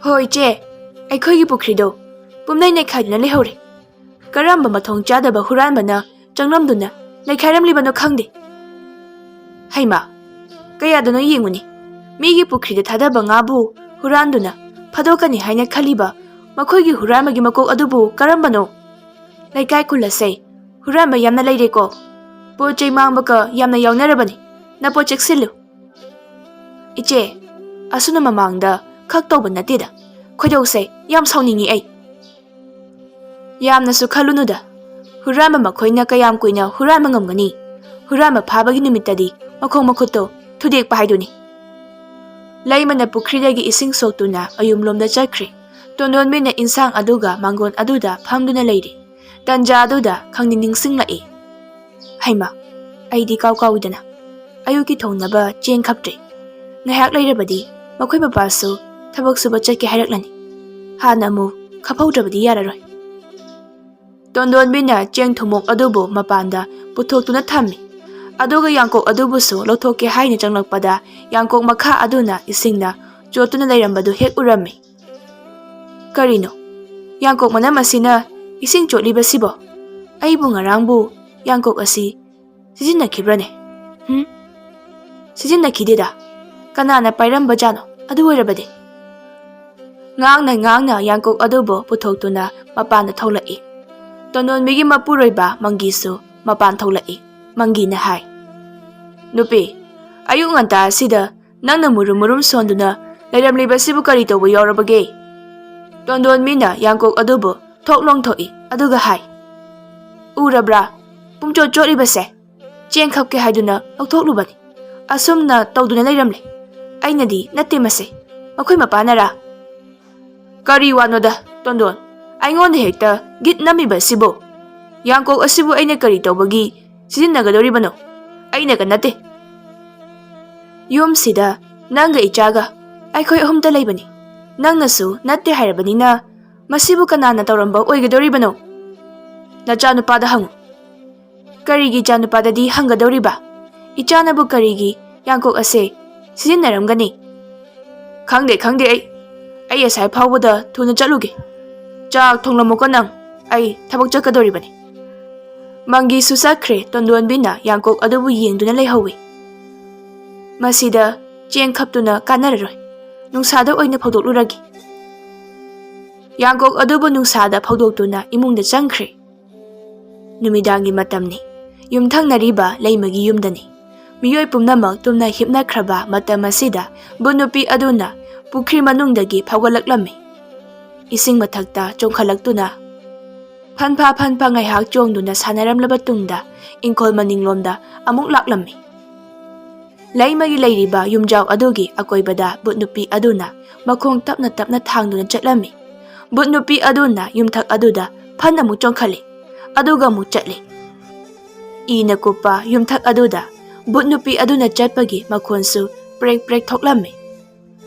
"ꯍꯣ ꯏꯆꯦ, ꯑꯩꯈꯣꯏꯒꯤ ꯄꯨꯈ꯭ꯔꯤꯗꯣ ꯄꯨꯝꯅꯩ ꯅꯩꯈꯥꯏꯗꯨꯅ ꯂꯩꯍꯧꯔꯦ꯫ ꯀꯔꯝꯕ ꯃꯊꯣꯡ ꯆꯥꯗꯕ ꯍꯨꯔꯥꯟꯕꯅ ꯆꯪꯂꯝꯗꯨꯅ ꯅꯩꯈꯥꯏꯔꯝꯂꯤꯕꯅꯣ ꯈꯪꯗꯦ꯫" "ꯍꯩꯃꯥ, ꯀꯌꯥꯗꯅꯣ ꯌꯦꯡꯉꯨꯅꯦ꯫ ꯃꯤꯒꯤ ꯄꯨꯈ꯭ꯔꯤꯗ ꯊꯥꯗꯕ ꯉꯥꯕꯨ ꯍꯨꯔꯥꯟꯗꯨꯅ ꯐꯥꯗꯣꯛꯀꯅꯤ ꯍꯥꯏꯅ ꯈꯜꯂꯤꯕ ꯃꯈꯣꯏꯒꯤ ꯍꯨꯔꯥꯟꯕꯒꯤ ꯃꯀꯣꯛ ꯑꯗꯨꯕꯨ ꯀꯔꯝꯕꯅꯣ? ꯂꯩꯀꯥꯏ ꯈꯨꯜ ꯑꯁꯦ ꯍꯨꯔꯥꯟꯕ ꯌꯥꯝꯅ ꯂꯩꯔꯦꯀꯣ꯫ ꯄꯣꯠ ꯆꯩ ꯃꯥꯡꯕꯒ ꯌꯥꯝꯅ ꯌꯥꯎꯅꯔꯕꯅꯤ꯫ ꯅꯄꯣꯠ ꯆꯦꯛꯁꯤꯜꯂꯨ꯫" "ꯏꯆꯦ, ꯑꯁꯨꯝꯅ ꯃꯃꯥꯡꯗ ꯈꯛ ꯇꯧꯕ ꯅꯠꯇꯦꯗ꯫ ꯈꯣꯏꯗꯧꯁꯦ ꯌꯥꯝ ꯁꯥꯎꯅꯤꯡꯉꯤ ꯑꯩ꯫" "ꯌꯥꯝꯅꯁꯨ ꯈꯜꯂꯨꯅꯨꯗ꯫ ꯍꯨꯔꯥꯟꯕ ꯃꯈꯣꯏꯅ ꯀꯌꯥꯝ ꯀꯨꯏꯅ ꯍꯨꯔꯥꯟꯕ ꯉꯝꯒꯅꯤ? ꯍꯨꯔꯥꯟꯕ ꯐꯥꯕꯒꯤ ꯅꯨꯃꯤꯠꯇꯗꯤ ꯃꯈꯣꯡ ꯃꯈꯨꯠꯇꯣ ꯊꯨꯗꯦꯛꯄ ꯍꯥꯏꯗꯨꯅꯤ꯫" ꯂꯩꯃꯅ ꯄꯨꯈ꯭ꯔꯤꯗꯒꯤ ꯏꯁꯤꯡ ꯁꯣꯛꯇꯨꯅ ꯑꯌꯨꯝꯂꯣꯝꯗ ꯆꯠꯈ꯭ꯔꯦ꯫ ꯇꯣꯟꯗꯣꯟꯕꯤꯅ ꯏꯟꯁꯥꯡ ꯑꯗꯨꯒ ꯃꯥꯡꯒꯣꯟ ꯑꯗꯨꯗ ꯐꯝꯗꯨꯅ ꯂꯩꯔꯤ꯫ ꯇꯟꯖꯥ ꯑꯗꯨꯗ ꯈꯪꯅꯤꯡ ꯅꯤꯡꯁꯤꯡꯂꯛꯏ꯫ "ꯍꯩꯃꯥ, ꯑꯩꯗꯤ ꯀꯥꯎ ꯀꯥꯎꯏꯗꯅ꯫ ꯑꯌꯨꯛꯀꯤ ꯊꯣꯡꯅꯕ ꯆꯦꯡ ꯈꯞꯇ꯭ꯔꯤ꯫ ꯉꯥꯏꯍꯥꯛ ꯂꯩꯔꯕꯗꯤ ꯃꯈꯣꯏ ꯃꯄꯥꯁꯨ ꯊꯕꯛ ꯁꯨꯕ ꯆꯠꯀꯦ ꯍꯥꯏꯔꯛꯂꯅꯤ꯫ ꯍꯥꯟꯅ ꯑꯃꯨꯛ ꯈꯞꯍꯧꯗ꯭ꯔꯕꯗꯤ ꯌꯥꯔꯔꯣꯏ꯫" ꯇꯣꯟꯗꯣꯟꯕꯤꯅ ꯆꯦꯡ ꯊꯨꯝꯃꯣꯛ ꯑꯗꯨꯕꯨ ꯃꯄꯥꯟꯗ ꯄꯨꯊꯣꯛꯇꯨꯅ ꯊꯝꯃꯤ꯫ ꯑꯗꯨꯒ ꯌꯥꯡꯀꯣꯛ ꯑꯗꯨꯕꯨꯁꯨ ꯂꯧꯊꯣꯛꯀꯦ ꯍꯥꯏꯅ ꯆꯪꯂꯛꯄꯗ, ꯌꯥꯡꯀꯣꯛ ꯃꯈꯥ ꯑꯗꯨꯅ ꯏꯁꯤꯡꯅ ꯆꯣꯠꯇꯨꯅ ꯂꯩꯔꯝꯕꯗꯨ ꯍꯦꯛ ꯎꯔꯝꯃꯤ꯫ "ꯀꯔꯤꯅꯣ? ꯌꯥꯡꯀꯣꯛ ꯃꯅꯝ ꯑꯁꯤꯅ ꯏꯁꯤꯡ ꯆꯣꯠꯂꯤꯕꯁꯤꯕꯣ? ꯑꯩꯕꯨ ꯉꯔꯥꯡꯕꯨ ꯌꯥꯡꯀꯣꯛ ꯑꯁꯤ ꯁꯤꯖꯤꯟꯅꯈꯤꯕ꯭ꯔꯅꯦ? ꯍꯨꯝ? ꯁꯤꯖꯤꯟꯅꯈꯤꯗꯦꯗ꯫ ꯀꯅꯥꯅ ꯄꯥꯏꯔꯝꯕꯖꯥꯠꯅꯣ? ꯑꯗꯨ ꯑꯣꯏꯔꯕꯗꯤ?" ꯉꯥꯡꯅ ꯉꯥꯡꯅ ꯌꯥꯡꯀꯣꯛ ꯑꯗꯨꯕꯨ ꯄꯨꯊꯣꯛꯇꯨꯅ ꯃꯄꯥꯟꯗ ꯊꯣꯛꯂꯛꯏ꯫ ꯇꯣꯟꯗꯣꯟꯕꯤꯒꯤ ꯃꯄꯨꯔꯣꯏꯕ ꯃꯪꯒꯤꯁꯨ ꯃꯄꯥꯟ ꯊꯣꯛꯂꯛꯏ꯫ ꯃꯪꯒꯤꯅ ꯍꯥꯏ, "ꯅꯨꯄꯤ, ꯑꯌꯨꯛ ꯉꯟꯇꯥ ꯑꯁꯤꯗ ꯅꯪꯅ ꯃꯨꯔꯨꯝ ꯃꯨꯔꯨꯝ ꯁꯣꯟꯗꯨꯅ ꯂꯩꯔꯝꯂꯤꯕꯁꯤꯕꯨ ꯀꯔꯤ ꯇꯧꯕ ꯌꯥꯎꯔꯕꯒꯦ?" ꯇꯣꯟꯗꯣꯟꯕꯤꯅ ꯌꯥꯡꯀꯣꯛ ꯑꯗꯨꯕꯨ ꯊꯣꯛ ꯂꯣꯡꯊꯣꯛꯏ, ꯑꯗꯨꯒ ꯍꯥꯏ, ꯎꯔꯕ꯭ꯔꯥ? ꯄꯨꯡꯆꯣꯠ ꯆꯣꯠꯂꯤꯕꯁꯦ꯫ ꯆꯦꯡ ꯈꯞꯀꯦ ꯍꯥꯏꯗꯨꯅ ꯂꯧꯊꯣꯛꯂꯨꯕꯅꯤ꯫ ꯑꯁꯨꯝꯅ ꯇꯧꯗꯨꯅ ꯂꯩꯔꯝꯂꯦ꯫ ꯑꯩꯅꯗꯤ ꯅꯠꯇꯦ ꯃꯁꯦ꯫ ꯃꯈꯣꯏ ꯃꯄꯥꯅꯔꯥ? ꯀꯔꯤ ꯋꯥꯅꯣꯗ, ꯇꯣꯟꯗꯣꯟ? ꯑꯩꯉꯣꯟꯗ ꯍꯦꯛꯇ ꯒꯤꯠ ꯅꯝꯃꯤꯕꯁꯤꯕꯨ? ꯌꯥꯡꯀꯣꯛ ꯑꯁꯤꯕꯨ ꯑꯩꯅ ꯀꯔꯤ ꯇꯧꯕꯒꯤ ꯁꯤꯖꯤꯟꯅꯒꯗꯧꯔꯤꯕꯅꯣ? ꯑꯩꯅꯒ ꯅꯠꯇꯦ꯫ ꯌꯨꯝꯁꯤꯗ ꯅꯪꯒ ꯏꯆꯥꯒ ꯑꯩꯈꯣꯏ ꯑꯍꯨꯝꯇ ꯂꯩꯕꯅꯤ꯫ ꯅꯪꯅꯁꯨ ꯅꯠꯇꯦ ꯍꯥꯏꯔꯕꯅꯤꯅ ꯃꯁꯤꯕꯨ ꯀꯅꯥꯅ ꯇꯧꯔꯝꯕ ꯑꯣꯏꯒꯗꯧꯔꯤꯕꯅꯣ? ꯅꯆꯥꯅꯨꯄꯥꯗ ꯍꯪꯉꯨ꯫ ꯀꯔꯤꯒꯤ ꯏꯆꯥꯅꯨꯄꯥꯗꯗꯤ ꯍꯪꯒꯗꯧꯔꯤꯕ? ꯏꯆꯥꯅꯕꯨ ꯀꯔꯤꯒꯤ ꯌꯥꯡꯀꯣꯛ ꯑꯁꯦ ꯁꯤꯖꯤꯟꯅꯔꯝꯒꯅꯤ? ꯈꯪꯗꯦ, ꯈꯪꯗꯦ ꯑꯩ꯫ ꯑꯩ ꯑꯁꯥꯏ ꯐꯥꯎꯕꯗ ꯊꯨꯅ ꯆꯠꯂꯨꯒꯦ꯫ ꯆꯥꯛ ꯊꯣꯡꯂꯝꯃꯨꯀꯣ ꯅꯪ꯫ ꯑꯩ ꯊꯕꯛ ꯆꯠꯀꯗꯧꯔꯤꯕꯅꯤ꯫ ꯃꯪꯒꯤꯁꯨ ꯆꯠꯈ꯭ꯔꯦ꯫ ꯇꯣꯟꯗꯣꯟꯕꯤꯅ ꯌꯥꯡꯀꯣꯛ ꯑꯗꯨꯕꯨ ꯌꯦꯡꯗꯨꯅ ꯂꯩꯍꯧꯏ꯫ ꯃꯁꯤꯗ ꯆꯦꯡ ꯈꯞꯇꯨꯅ ꯀꯥꯟꯅꯔꯔꯣꯏ꯫ ꯅꯨꯡꯁꯥꯗ ꯑꯣꯏꯅ ꯐꯧꯗꯣꯛꯂꯨꯔꯒꯦ꯫ ꯌꯥꯡꯀꯣꯛ ꯑꯗꯨꯕꯨ ꯅꯨꯡꯁꯥꯗ ꯐꯧꯗꯣꯛꯇꯨꯅ ꯏꯃꯨꯡꯗ ꯆꯪꯈ꯭ꯔꯦ꯫ ꯅꯨꯃꯤꯗꯥꯡꯒꯤ ꯃꯇꯝꯅꯤ꯫ ꯌꯨꯝꯊꯪꯅꯔꯤꯕ ꯂꯩꯃꯒꯤ ꯌꯨꯝꯗꯅꯤ꯫ ꯃꯤꯑꯣꯏ ꯄꯨꯝꯅꯃꯛ ꯇꯨꯝꯅ ꯍꯤꯞꯅꯈ꯭ꯔꯕ ꯃꯇꯝ ꯑꯁꯤꯗ ꯚꯨꯠ ꯅꯨꯄꯤ ꯑꯗꯨꯅ ꯄꯨꯈ꯭ꯔꯤ ꯃꯅꯨꯡꯗꯒꯤ ꯐꯥꯎꯒꯠꯂꯛꯂꯝꯃꯤ꯫ ꯏꯁꯤꯡ ꯃꯊꯛꯇ ꯆꯣꯡꯈꯠꯂꯛꯇꯨꯅ ꯐꯟꯐꯥ ꯐꯟꯐꯥ ꯉꯥꯏꯍꯥꯛ ꯆꯣꯡꯗꯨꯅ ꯁꯥꯟꯅꯔꯝꯂꯕ ꯇꯨꯡꯗ ꯏꯪꯈꯣꯜ ꯃꯅꯤꯡꯂꯣꯝꯗ ꯑꯃꯨꯛ ꯂꯥꯛꯂꯝꯃꯤ꯫ ꯂꯩꯃꯒꯤ ꯂꯩꯔꯤꯕ ꯌꯨꯝꯖꯥꯎ ꯑꯗꯨꯒꯤ ꯑꯀꯣꯏꯕꯗ ꯚꯨꯠ ꯅꯨꯄꯤ ꯑꯗꯨꯅ ꯃꯈꯣꯡ ꯇꯞꯅ ꯇꯞꯅ ꯊꯥꯡꯗꯨꯅ ꯆꯠꯂꯝꯃꯤ꯫ ꯚꯨꯠ ꯅꯨꯄꯤ ꯑꯗꯨꯅ ꯌꯨꯝꯊꯛ ꯑꯗꯨꯗ ꯐꯟ ꯑꯃꯨꯛ ꯆꯣꯡꯈꯠꯂꯤ, ꯑꯗꯨꯒ ꯑꯃꯨꯛ ꯆꯠꯂꯤ꯫ ꯏꯅ ꯀꯨꯞꯄ ꯌꯨꯝꯊꯛ ꯑꯗꯨꯗ ꯚꯨꯠ ꯅꯨꯄꯤ ꯑꯗꯨꯅ ꯆꯠꯄꯒꯤ ꯃꯈꯣꯟꯁꯨ ꯄ꯭ꯔꯦꯛ ꯄ꯭ꯔꯦꯛ ꯊꯣꯛꯂꯝꯃꯤ꯫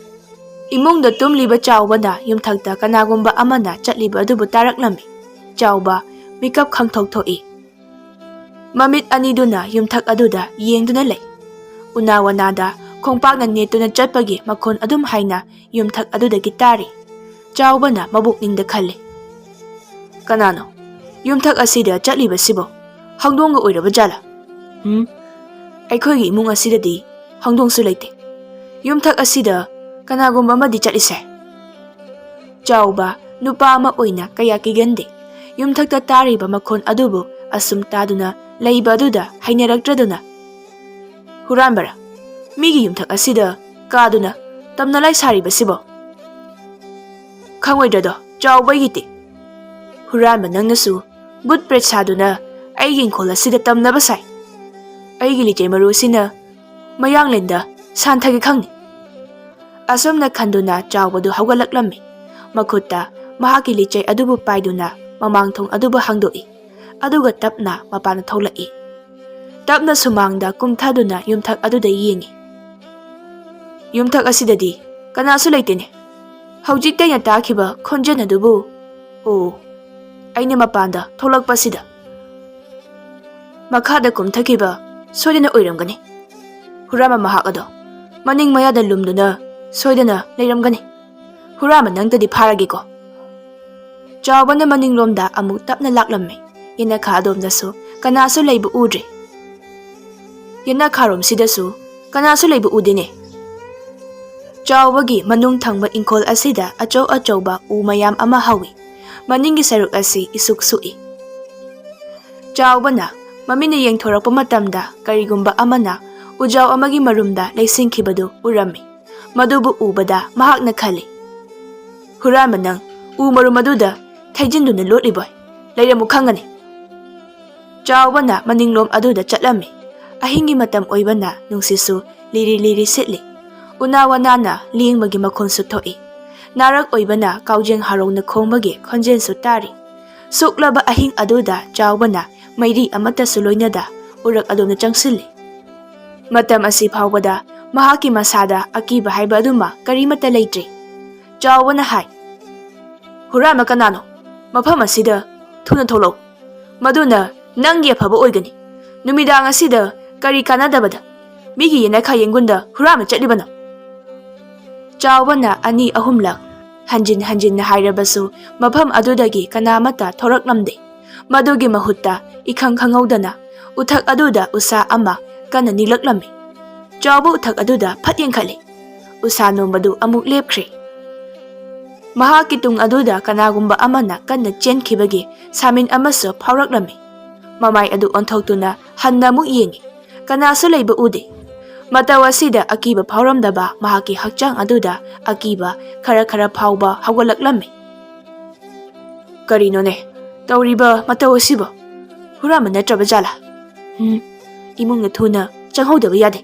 ꯏꯃꯨꯡꯗ ꯇꯨꯝꯂꯤꯕ ꯆꯥꯎꯕꯅ ꯌꯨꯝꯊꯛꯇ ꯀꯅꯥꯒꯨꯝꯕ ꯑꯃꯅ ꯆꯠꯂꯤꯕ ꯑꯗꯨꯕꯨ ꯇꯥꯔꯛꯂꯝꯃꯤ꯫ ꯆꯥꯎꯕ ꯃꯤꯀꯞ ꯈꯪꯊꯣꯛ ꯊꯣꯛꯏ꯫ ꯃꯃꯤꯠ ꯑꯅꯤꯗꯨꯅ ꯌꯨꯝꯊꯛ ꯑꯗꯨꯗ ꯌꯦꯡꯗꯨꯅ ꯂꯩ꯫ ꯎꯅꯥ ꯋꯥꯅꯥꯗ ꯈꯣꯡꯄꯥꯛꯅ ꯅꯦꯠꯇꯨꯅ ꯆꯠꯄꯒꯤ ꯃꯈꯣꯟ ꯑꯗꯨꯝ ꯍꯥꯏꯅ ꯌꯨꯝꯊꯛ ꯑꯗꯨꯗꯒꯤ ꯇꯥꯔꯤ꯫ ꯆꯥꯎꯕꯅ ꯃꯕꯨꯛꯅꯤꯡꯗ ꯈꯜꯂꯤ, "ꯀꯅꯥꯅꯣ ꯌꯨꯝꯊꯛ ꯑꯁꯤꯗ ꯆꯠꯂꯤꯕꯁꯤꯕꯣ? ꯍꯧꯗꯣꯡꯒ ꯑꯣꯏꯔꯕ ꯖꯥꯠꯂꯥ? ꯎꯝ, ꯑꯩꯈꯣꯏꯒꯤ ꯏꯃꯨꯡ ꯑꯁꯤꯗꯗꯤ ꯍꯧꯗꯣꯡꯁꯨ ꯂꯩꯇꯦ꯫ ꯌꯨꯝꯊꯛ ꯑꯁꯤꯗ ꯀꯅꯥꯒꯨꯝꯕ ꯑꯃꯗꯤ ꯆꯠꯂꯤꯁꯦ꯫" ꯆꯥꯎꯕ ꯅꯨꯄꯥ ꯑꯃ ꯑꯣꯏꯅ ꯀꯌꯥ ꯀꯤꯒꯟꯗꯦ꯫ ꯌꯨꯝꯊꯛꯇ ꯇꯥꯔꯤꯕ ꯃꯈꯣꯟ ꯑꯗꯨꯕꯨ ꯑꯁꯨꯝ ꯇꯥꯗꯨꯅ ꯂꯩꯕ ꯑꯗꯨꯗ ꯍꯩꯅꯔꯛꯇ꯭ꯔꯗꯨꯅ, "ꯍꯨꯔꯥꯟꯕꯔ? ꯃꯤꯒꯤ ꯌꯨꯝꯊꯛ ꯑꯁꯤꯗ ꯀꯥꯗꯨꯅ ꯇꯝꯅ ꯂꯥꯏ ꯁꯥꯔꯤꯕꯁꯤꯕꯣ? ꯈꯪꯉꯣꯏꯗ꯭ꯔꯗꯣ ꯆꯥꯎꯕ ꯑꯩꯒꯤꯗꯤ? ꯍꯨꯔꯥꯟꯕ ꯅꯪꯅꯁꯨ ꯕꯨꯠ ꯄ꯭ꯔꯦꯠ ꯁꯥꯗꯨꯅ ꯑꯩꯒꯤ ꯏꯪꯈꯣꯜ ꯑꯁꯤꯗ ꯇꯝꯅꯕ ꯁꯥꯏ꯫ ꯑꯩꯒꯤ ꯂꯤꯆꯩ ꯃꯔꯨ ꯑꯁꯤꯅ ꯃꯌꯥꯡꯂꯦꯟꯗ ꯁꯥꯟꯊꯒꯦ ꯈꯪꯅꯤ꯫ ꯑꯁꯨꯝꯅ ꯈꯟꯗꯨꯅ ꯆꯥꯎꯕꯗꯨ ꯍꯧꯒꯠꯂꯛꯂꯝꯃꯤ꯫ ꯃꯈꯨꯠꯇ ꯃꯍꯥꯛꯀꯤ ꯂꯤꯆꯩ ꯑꯗꯨꯕꯨ ꯄꯥꯏꯗꯨꯅ ꯃꯃꯥꯡ ꯊꯣꯡ ꯑꯗꯨꯕꯨ ꯍꯥꯡꯗꯣꯛꯏ꯫ ꯑꯗꯨꯒ ꯇꯞꯅ ꯃꯄꯥꯟꯗ ꯊꯣꯛꯂꯛꯏ꯫ ꯇꯞꯅ ꯁꯨꯃꯥꯡꯗ ꯀꯨꯝꯊꯗꯨꯅ ꯌꯨꯝꯊꯛ ꯑꯗꯨꯗ ꯌꯦꯡꯏ꯫ ꯌꯨꯝꯊꯛ ꯑꯁꯤꯗꯗꯤ ꯀꯅꯥꯁꯨ ꯂꯩꯇꯦꯅꯦ꯫ ꯍꯧꯖꯤꯛꯇ ꯑꯩꯅ ꯇꯥꯈꯤꯕ ꯈꯣꯟꯖꯦꯜ ꯑꯗꯨꯕꯨ, ꯑꯣ, ꯑꯩꯅ ꯃꯄꯥꯟꯗ ꯊꯣꯛꯂꯛꯄꯁꯤꯗ ꯃꯈꯥꯗ ꯀꯨꯝꯊꯈꯤꯕ ꯁꯣꯏꯗꯅ ꯑꯣꯏꯔꯝꯒꯅꯤ꯫ ꯍꯨꯔꯥꯟꯕ ꯃꯍꯥꯛ ꯑꯗꯣ ꯃꯅꯤꯡ ꯃꯌꯥꯗ ꯂꯨꯝꯗꯨꯅ ꯁꯣꯏꯗꯅ ꯂꯩꯔꯝꯒꯅꯤ꯫ ꯍꯨꯔꯥꯟꯕ ꯅꯪꯗꯗꯤ ꯐꯥꯔꯒꯦꯀꯣ꯫ ꯆꯥꯎꯕꯅ ꯃꯅꯤꯡꯂꯣꯝꯗ ꯑꯃꯨꯛ ꯇꯞꯅ ꯂꯥꯛꯂꯝꯃꯤ꯫ ꯌꯦꯅꯈꯥ ꯑꯗꯣꯝꯗꯁꯨ ꯀꯅꯥꯁꯨ ꯂꯩꯕ ꯎꯗ꯭ꯔꯦ꯫ ꯌꯦꯅꯈꯥꯔꯣꯝꯁꯤꯗꯁꯨ ꯀꯅꯥꯁꯨ ꯂꯩꯕ ꯎꯗꯦꯅꯦ꯫ ꯆꯥꯎꯕꯒꯤ ꯃꯅꯨꯡ ꯊꯪꯕ ꯏꯪꯈꯣꯜ ꯑꯁꯤꯗ ꯑꯆꯧ ꯑꯆꯧꯕ ꯎ ꯃꯌꯥꯝ ꯑꯃ ꯍꯧꯏ꯫ ꯃꯅꯤꯡꯒꯤ ꯁꯔꯨꯛ ꯑꯁꯤ ꯏꯁꯨꯛ ꯁꯨꯛꯏ꯫ ꯆꯥꯎꯕꯅ ꯃꯃꯤꯠꯅ ꯌꯦꯡꯊꯣꯔꯛꯄ ꯃꯇꯝꯗ ꯀꯔꯤꯒꯨꯝꯕ ꯑꯃꯅ ꯎꯖꯥꯎ ꯑꯃꯒꯤ ꯃꯔꯨꯝꯗ ꯂꯩꯁꯤꯟꯈꯤꯕꯗꯨ ꯎꯔꯝꯃꯤ꯫ ꯃꯗꯨꯕꯨ ꯎꯕꯗ ꯃꯍꯥꯛꯅ ꯈꯜꯂꯤ, "ꯍꯨꯔꯥꯟꯕ ꯅꯪ ꯎ ꯃꯔꯨꯝ ꯑꯗꯨꯗ ꯊꯩꯖꯤꯟꯗꯨꯅ ꯂꯣꯠꯂꯤꯕꯣꯏ? ꯂꯩꯔꯝꯃꯨ ꯈꯪꯒꯅꯤ꯫" ꯆꯥꯎꯕꯅ ꯃꯅꯤꯡꯂꯣꯝ ꯑꯗꯨꯗ ꯆꯠꯂꯝꯃꯤ꯫ ꯑꯍꯤꯡꯒꯤ ꯃꯇꯝ ꯑꯣꯏꯕꯅ ꯅꯨꯡꯁꯤꯠꯁꯨ ꯂꯤꯔꯤ ꯂꯤꯔꯤ ꯁꯤꯠꯂꯤ꯫ ꯎꯅꯥ ꯋꯥꯅꯥꯅ ꯂꯦꯡꯕꯒꯤ ꯃꯈꯣꯟꯁꯨ ꯊꯣꯛꯏ꯫ ꯅꯥꯔꯛ ꯑꯣꯏꯕꯅ ꯀꯥꯎꯖꯦꯡ ꯍꯥꯔꯣꯡꯅ ꯈꯣꯡꯕꯒꯤ ꯈꯣꯟꯖꯦꯜꯁꯨ ꯇꯥꯔꯤ꯫ ꯁꯨꯛꯂꯕ ꯑꯍꯤꯡ ꯑꯗꯨꯗ ꯆꯥꯎꯕꯅ ꯃꯩꯔꯤ ꯑꯃꯠꯇꯁꯨ ꯂꯣꯏꯅꯗ ꯎꯔꯛ ꯑꯗꯣꯝꯗ ꯆꯪꯁꯤꯜꯂꯤ꯫ ꯃꯇꯝ ꯑꯁꯤ ꯐꯥꯎꯕꯗ ꯃꯍꯥꯛꯀꯤ ꯃꯁꯥꯗ ꯑꯀꯤꯕ ꯍꯥꯏꯕ ꯑꯗꯨꯃ ꯀꯔꯤꯃꯠꯇ ꯂꯩꯇ꯭ꯔꯤ꯫ ꯆꯥꯎꯕꯅ ꯍꯥꯏ, "ꯍꯨꯔꯥꯟꯕ ꯀꯅꯥꯅꯣ? ꯃꯐꯝ ꯑꯁꯤꯗ ꯊꯨꯅ ꯊꯣꯛꯂꯛꯎ꯫ ꯃꯗꯨꯅ ꯅꯪꯒꯤ ꯑꯐꯕ ꯑꯣꯏꯒꯅꯤ꯫ ꯅꯨꯃꯤꯗꯥꯡ ꯑꯁꯤꯗ ꯀꯔꯤ ꯀꯥꯟꯅꯗꯕꯗ ꯃꯤꯒꯤ ꯌꯦꯅꯈꯥ ꯌꯦꯡꯒꯨꯟꯗ ꯍꯨꯔꯥꯟꯕ ꯆꯠꯂꯤꯕꯅꯣ?" ꯆꯥꯎꯕꯅ ꯑꯅꯤ ꯑꯍꯨꯝꯂꯛ ꯍꯟꯖꯤꯟ ꯍꯟꯖꯤꯟꯅ ꯍꯥꯏꯔꯕꯁꯨ ꯃꯐꯝ ꯑꯗꯨꯗꯒꯤ ꯀꯅꯥꯃꯠꯇ ꯊꯣꯔꯛꯂꯝꯗꯦ꯫ ꯃꯗꯨꯒꯤ ꯃꯍꯨꯠꯇ ꯏꯈꯪ ꯈꯪꯍꯧꯗꯅ ꯎꯊꯛ ꯑꯗꯨꯗ ꯎꯁꯥ ꯑꯃ ꯀꯟꯅ ꯅꯤꯛꯂꯛꯂꯝꯃꯤ꯫ ꯆꯥꯎꯕ ꯎꯊꯛ ꯑꯗꯨꯗ ꯐꯠ ꯌꯦꯡꯈꯠꯂꯤ꯫ ꯎꯁꯥ ꯅꯣꯝꯕꯗꯨ ꯑꯃꯨꯛ ꯂꯦꯞꯈ꯭ꯔꯦ꯫ ꯃꯍꯥꯛꯀꯤ ꯇꯨꯡ ꯑꯗꯨꯗ ꯀꯅꯥꯒꯨꯝꯕ ꯑꯃꯅ ꯀꯟꯅ ꯆꯦꯟꯈꯤꯕꯒꯤ ꯁꯥꯃꯤꯟ ꯑꯃꯁꯨ ꯐꯥꯎꯔꯛꯂꯝꯃꯤ꯫ ꯃꯃꯥꯏ ꯑꯗꯨ ꯑꯣꯟꯊꯣꯛꯇꯨꯅ ꯍꯟꯅ ꯑꯃꯨꯛ ꯌꯦꯡꯉꯤ꯫ ꯀꯅꯥꯁꯨ ꯂꯩꯕ ꯎꯗꯦ꯫ ꯃꯇꯧ ꯑꯁꯤꯗ ꯑꯀꯤꯕ ꯐꯥꯎꯔꯝꯗꯕ ꯃꯍꯥꯛꯀꯤ ꯍꯛꯆꯥꯡ ꯑꯗꯨꯗ ꯑꯀꯤꯕ ꯈꯔ ꯈꯔ ꯐꯥꯎꯕ ꯍꯧꯒꯠꯂꯛꯂꯝꯃꯤ꯫ "ꯀꯔꯤꯅꯣꯅꯦ ꯇꯧꯔꯤꯕ ꯃꯇꯧ ꯑꯁꯤꯕꯣ?" ꯍꯨꯔꯥꯟꯕ ꯅꯠꯇ꯭ꯔꯕ ꯖꯥꯠꯂꯥ? ꯎꯝ, ꯏꯃꯨꯡꯗ ꯊꯨꯅ ꯆꯪꯍꯧꯗꯕ ꯌꯥꯗꯦ꯫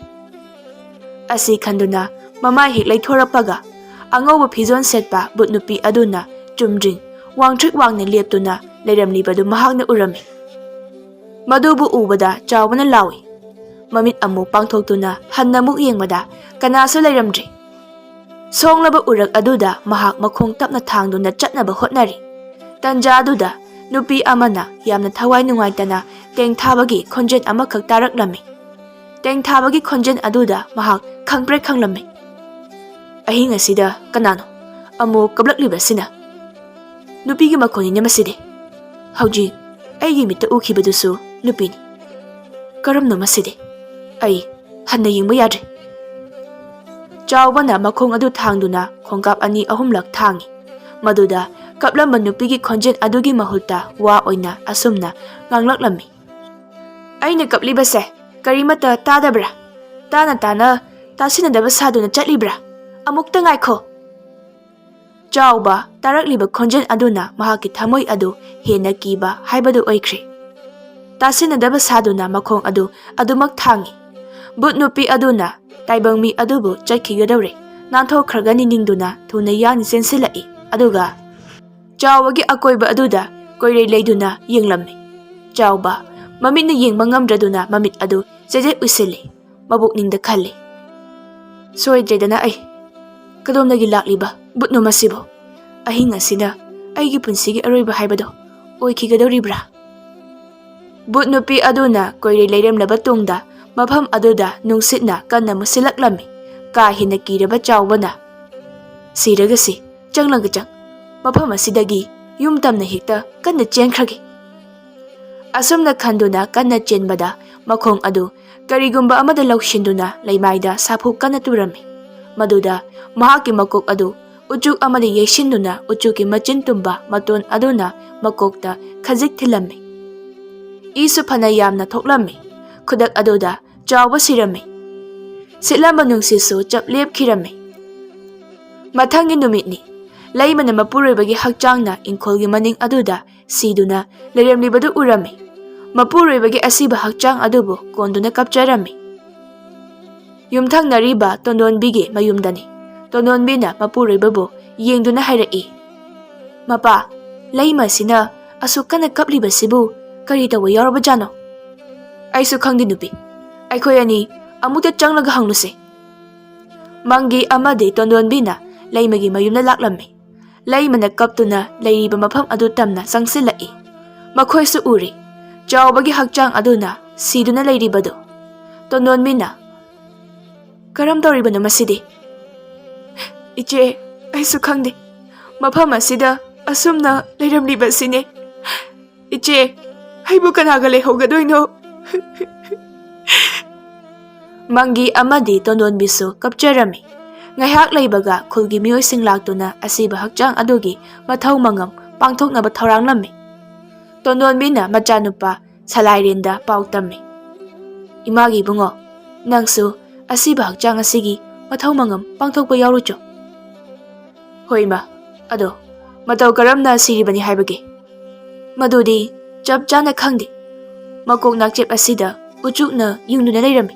ꯑꯁꯤ ꯈꯟꯗꯨꯅ ꯃꯃꯥꯏ ꯍꯦꯛ ꯂꯩꯊꯣꯔꯛꯄꯒ ꯑꯉꯧꯕ ꯐꯤꯖꯣꯜ ꯁꯦꯠꯄ ꯕꯨꯠ ꯅꯨꯄꯤ ꯑꯗꯨꯅ ꯆꯨꯝꯗ꯭ꯔꯤꯡ ꯋꯥꯡꯇ꯭ꯔꯤꯛ ꯋꯥꯡꯅ ꯂꯦꯞꯇꯨꯅ ꯂꯩꯔꯝꯂꯤꯕꯗꯨ ꯃꯍꯥꯛꯅ ꯎꯔꯝꯃꯤ꯫ ꯃꯗꯨꯕꯨ ꯎꯕꯗ ꯆꯥꯎꯕꯅ ꯂꯥꯎꯏ꯫ ꯃꯃꯤꯠ ꯑꯃꯨꯛ ꯄꯥꯡꯊꯣꯛꯇꯨꯅ ꯍꯟꯅ ꯑꯃꯨꯛ ꯌꯦꯡꯕꯗ ꯀꯅꯥꯁꯨ ꯂꯩꯔꯝꯗ꯭ꯔꯦ꯫ ꯁꯣꯡꯂꯕ ꯎꯔꯛ ꯑꯗꯨꯗ ꯃꯍꯥꯛ ꯃꯈꯣꯡ ꯇꯞꯅ ꯊꯥꯡꯗꯨꯅ ꯆꯠꯅꯕ ꯍꯣꯠꯅꯔꯤ꯫ ꯇꯟꯖꯥ ꯑꯗꯨꯗ ꯅꯨꯄꯤ ꯑꯃꯅ ꯌꯥꯝꯅ ꯊꯋꯥꯏ ꯅꯨꯡꯉꯥꯏꯇꯅ ꯇꯦꯡꯊꯥꯕꯒꯤ ꯈꯣꯟꯖꯦꯜ ꯑꯃꯈꯛ ꯇꯥꯔꯛꯂꯝꯃꯤ꯫ ꯇꯦꯡꯊꯥꯕꯒꯤ ꯈꯣꯟꯖꯦꯜ ꯑꯗꯨꯗ ꯃꯍꯥꯛ ꯈꯪꯄ꯭ꯔꯦꯛ ꯈꯪꯂꯝꯃꯤ꯫ "ꯑꯍꯤꯡ ꯑꯁꯤꯗ ꯀꯅꯥꯅꯣ ꯑꯃꯨꯛ ꯀꯞꯂꯛꯂꯤꯕꯁꯤꯅ? ꯅꯨꯄꯤꯒꯤ ꯃꯈꯣꯟꯅꯤꯅꯦ ꯃꯁꯤꯗꯤ꯫ ꯍꯧꯖꯤꯛ ꯑꯩꯒꯤ ꯃꯤꯠꯇ ꯎꯈꯤꯕꯗꯨꯁꯨ ꯅꯨꯄꯤꯅꯤ꯫ ꯀꯔꯝꯅꯣ ꯃꯁꯤꯗꯤ? ꯑꯩ ꯍꯟꯅ ꯌꯦꯡꯕ ꯌꯥꯗ꯭ꯔꯦ꯫" ꯆꯥꯎꯕꯅ ꯃꯈꯣꯡ ꯑꯗꯨ ꯊꯥꯡꯗꯨꯅ ꯈꯣꯡꯀꯥꯞ ꯑꯅꯤ ꯑꯍꯨꯝꯂꯛ ꯊꯥꯡꯏ꯫ ꯃꯗꯨꯗ ꯀꯞꯂꯝꯕ ꯅꯨꯄꯤꯒꯤ ꯈꯣꯟꯖꯦꯜ ꯑꯗꯨꯒꯤ ꯃꯍꯨꯠꯇ ꯋꯥ ꯑꯣꯏꯅ ꯑꯁꯨꯝꯅ ꯉꯥꯡꯂꯛꯂꯝꯃꯤ꯫ "ꯑꯩꯅ ꯀꯞꯂꯤꯕꯁꯦ ꯀꯔꯤꯃꯠꯇ ꯇꯥꯗꯕ꯭ꯔꯥ? ꯇꯥꯅ ꯇꯥꯅ ꯇꯥꯁꯤꯟꯅꯗꯕ ꯁꯥꯗꯨꯅ ꯆꯠꯂꯤꯕ꯭ꯔꯥ? ꯑꯃꯨꯛꯇ ꯉꯥꯏꯈꯣ!" ꯆꯥꯎꯕ ꯇꯥꯔꯛꯂꯤꯕ ꯈꯣꯟꯖꯦꯜ ꯑꯗꯨꯅ ꯃꯍꯥꯛꯀꯤ ꯊꯃꯣꯏ ꯑꯗꯨ ꯍꯦꯟꯅ ꯀꯤꯕ ꯍꯥꯏꯕꯗꯨ ꯑꯣꯏꯈ꯭ꯔꯦ꯫ ꯇꯥꯁꯤꯟꯅꯗꯕ ꯁꯥꯗꯨꯅ ꯃꯈꯣꯡ ꯑꯗꯨ ꯑꯗꯨꯃꯛ ꯊꯥꯡꯏ꯫ ꯕꯨꯠ ꯅꯨꯄꯤ ꯑꯗꯨꯅ ꯇꯥꯏꯕꯪ ꯃꯤ ꯑꯗꯨꯕꯨ ꯆꯠꯈꯤꯒꯗꯧꯔꯦ, ꯅꯥꯟꯊꯣꯛꯈ꯭ꯔꯒꯅꯤ ꯅꯤꯡꯗꯨꯅ ꯊꯨꯅ ꯌꯥꯡꯅ ꯆꯦꯟꯁꯤꯜꯂꯛꯏ, ꯑꯗꯨꯒ ꯆꯥꯎꯕꯒꯤ ꯑꯀꯣꯏꯕ ꯑꯗꯨꯗ ꯀꯣꯏꯔꯩ ꯂꯩꯗꯨꯅ ꯌꯦꯡꯂꯝꯃꯤ꯫ ꯆꯥꯎꯕ ꯃꯃꯤꯠꯅ ꯌꯦꯡꯕ ꯉꯝꯗ꯭ꯔꯗꯨꯅ ꯃꯃꯤꯠ ꯑꯗꯨ ꯆꯦꯖꯦꯠ ꯎꯏꯁꯤꯜꯂꯤ꯫ ꯃꯕꯨꯛꯅꯤꯡꯗ ꯈꯜꯂꯤ, "ꯁꯣꯏꯗ꯭ꯔꯦꯗꯅ ꯑꯩ꯫ ꯀꯗꯣꯝꯗꯒꯤ ꯂꯥꯛꯂꯤꯕ ꯕꯨꯠꯅꯣ ꯃꯁꯤꯕꯨ? ꯑꯍꯤꯡ ꯑꯁꯤꯅ ꯑꯩꯒꯤ ꯄꯨꯟꯁꯤꯒꯤ ꯑꯔꯣꯏꯕ ꯍꯥꯏꯕꯗꯣ ꯑꯣꯏꯈꯤꯒꯗꯧꯔꯤꯕ꯭ꯔꯥ?" ꯕꯨꯠ ꯅꯨꯄꯤ ꯑꯗꯨꯅ ꯀꯣꯏꯔꯩ ꯂꯩꯔꯝꯂꯕ ꯇꯨꯡꯗ ꯃꯐꯝ ꯑꯗꯨꯗ ꯅꯨꯡꯁꯤꯠꯅ ꯀꯟꯅ ꯃꯨꯁꯤꯜꯂꯛꯂꯝꯃꯤ꯫ ꯀꯥ ꯍꯦꯟꯅ ꯀꯤꯔꯕ ꯆꯥꯎꯕꯅ, "ꯁꯤꯔꯒꯁꯤ ꯆꯪꯂꯒ ꯆꯪ, ꯃꯐꯝ ꯑꯁꯤꯗꯒꯤ ꯌꯨꯝ ꯇꯝꯅ ꯍꯦꯛꯇ ꯀꯟꯅ ꯆꯦꯟꯈ꯭ꯔꯒꯦ꯫" ꯑꯁꯨꯝꯅ ꯈꯟꯗꯨꯅ ꯀꯟꯅ ꯆꯦꯟꯕꯗ ꯃꯈꯣꯡ ꯑꯗꯨ ꯀꯔꯤꯒꯨꯝꯕ ꯑꯃꯗ ꯂꯧꯁꯤꯟꯗꯨꯅ ꯂꯩꯃꯥꯏꯗ ꯁꯥꯐꯨ ꯀꯟꯅ ꯇꯨꯔꯝꯃꯤ꯫ ꯃꯗꯨꯗ ꯃꯍꯥꯛꯀꯤ ꯃꯀꯣꯛ ꯑꯗꯨ ꯎꯆꯨꯛ ꯑꯃꯗ ꯌꯩꯁꯤꯟꯗꯨꯅ ꯎꯆꯨꯛꯀꯤ ꯃꯆꯤꯟ ꯇꯨꯝꯕ ꯃꯇꯣꯟ ꯑꯗꯨꯅ ꯃꯀꯣꯛꯇ ꯈꯖꯤꯛ ꯊꯤꯜꯂꯝꯃꯤ꯫ ꯏꯁꯨ ꯐꯅ ꯌꯥꯝꯅ ꯊꯣꯛꯂꯝꯃꯤ꯫ ꯈꯨꯗꯛ ꯑꯗꯨꯗ ꯆꯥꯎꯕ ꯁꯤꯔꯝꯃꯤ꯫ ꯁꯤꯠꯂꯝꯕ ꯅꯨꯡꯁꯤꯠꯁꯨ ꯆꯞ ꯂꯦꯞꯈꯤꯔꯝꯃꯤ꯫ ꯃꯊꯪꯒꯤ ꯅꯨꯃꯤꯠꯅꯤ꯫ ꯂꯩꯃꯅ ꯃꯄꯨꯔꯣꯏꯕꯒꯤ ꯍꯛꯆꯥꯡꯅ ꯏꯪꯈꯣꯜꯒꯤ ꯃꯅꯤꯡ ꯑꯗꯨꯗ ꯁꯤꯗꯨꯅ ꯂꯩꯔꯝꯂꯤꯕꯗꯨ ꯎꯔꯝꯃꯤ꯫ ꯃꯄꯨꯔꯣꯏꯕꯒꯤ ꯑꯁꯤꯕ ꯍꯛꯆꯥꯡ ꯑꯗꯨꯕꯨ ꯀꯣꯟꯗꯨꯅ ꯀꯞꯆꯔꯝꯃꯤ꯫ ꯌꯨꯝꯊꯪꯅꯔꯤꯕ ꯇꯣꯟꯗꯣꯟꯕꯤꯒꯤ ꯃꯌꯨꯝꯗꯅꯤ꯫ ꯇꯣꯟꯗꯣꯟꯕꯤꯅ ꯃꯄꯨꯔꯣꯏꯕꯕꯨ ꯌꯦꯡꯗꯨꯅ ꯍꯥꯏꯔꯛꯏ, "ꯃꯄꯥ, ꯂꯩꯃ ꯑꯁꯤꯅ ꯑꯁꯨꯛ ꯀꯟꯅ ꯀꯞꯂꯤꯕꯁꯤꯕꯨ ꯀꯔꯤ ꯇꯧꯕ ꯌꯥꯎꯔꯕꯖꯥꯠꯅꯣ?" "ꯑꯩꯁꯨ ꯈꯪꯗꯦ ꯅꯨꯄꯤ꯫ ꯑꯩꯈꯣꯏ ꯑꯅꯤ ꯑꯃꯨꯛꯇ ꯆꯪꯂꯒ ꯍꯪꯂꯨꯁꯦ꯫" ꯃꯪꯒꯤ ꯑꯃꯗꯤ ꯇꯣꯟꯗꯣꯟꯕꯤꯅ ꯂꯩꯃꯒꯤ ꯃꯌꯨꯝꯗ ꯂꯥꯛꯂꯝꯃꯤ꯫ ꯂꯩꯃꯅ ꯀꯞꯇꯨꯅ ꯂꯩꯔꯤꯕ ꯃꯐꯝ ꯑꯗꯨ ꯇꯝꯅ ꯆꯪꯁꯤꯜꯂꯛꯏ꯫ ꯃꯈꯣꯏꯁꯨ ꯎꯔꯤ꯫ ꯆꯥꯎꯕꯒꯤ ꯍꯛꯆꯥꯡ ꯑꯗꯨꯅ ꯁꯤꯗꯨꯅ ꯂꯩꯔꯤꯕꯗꯨ꯫ ꯇꯣꯟꯗꯣꯟꯕꯤꯅ, "ꯀꯔꯝ ꯇꯧꯔꯤꯕꯅꯣ ꯃꯁꯤꯗꯤ?" "ꯏꯆꯦ, ꯑꯩꯁꯨ ꯈꯪꯗꯦ꯫ ꯃꯐꯝ ꯑꯁꯤꯗ ꯑꯁꯨꯝꯅ ꯂꯩꯔꯝꯂꯤꯕꯁꯤꯅꯦ꯫ ꯏꯆꯦ, ꯑꯩꯕꯨ ꯀꯅꯥꯒ ꯂꯩꯍꯧꯒꯗꯣꯏꯅꯣ?" ꯃꯪꯒꯤ ꯑꯃꯗꯤ ꯇꯣꯟꯗꯣꯟꯕꯤꯁꯨ ꯀꯞꯆꯔꯝꯃꯤ꯫ ꯉꯥꯏꯍꯥꯛ ꯂꯩꯕꯒ ꯈꯨꯜꯒꯤ ꯃꯤꯑꯣꯏꯁꯤꯡ ꯂꯥꯛꯇꯨꯅ ꯑꯁꯤꯕ ꯍꯛꯆꯥꯡ ꯑꯗꯨꯒꯤ ꯃꯊꯧ ꯃꯉꯝ ꯄꯥꯡꯊꯣꯛꯅꯕ ꯊꯧꯔꯥꯡꯂꯝꯃꯤ꯫ ꯇꯣꯟꯗꯣꯟꯕꯤꯅ ꯃꯆꯥꯅꯨꯄꯥ ꯁꯂꯥꯏꯔꯦꯟꯗ ꯄꯥꯎ ꯇꯝꯃꯤ꯫ "ꯏꯃꯥꯒꯤ ꯏꯕꯨꯡꯉꯣ, ꯅꯪꯁꯨ ꯑꯁꯤꯕ ꯍꯛꯆꯥꯡ ꯑꯁꯤꯒꯤ ꯃꯊꯧ ꯃꯉꯝ ꯄꯥꯡꯊꯣꯛꯄ ꯌꯥꯎꯔꯨꯆꯣ꯫" "ꯍꯣꯏ ꯏꯃꯥ, ꯑꯗꯣ ꯃꯇꯧ ꯀꯔꯝꯅ ꯁꯤꯔꯤꯕꯅꯤ ꯍꯥꯏꯕꯒꯦ?" "ꯃꯗꯨꯗꯤ ꯆꯞ ꯆꯥꯅ ꯈꯪꯗꯦ꯫ ꯃꯀꯣꯛ ꯅꯥꯛꯆꯦꯞ ꯑꯁꯤꯗ ꯎꯆꯨꯛꯅ ꯌꯨꯡꯗꯨꯅ ꯂꯩꯔꯝꯃꯤ꯫"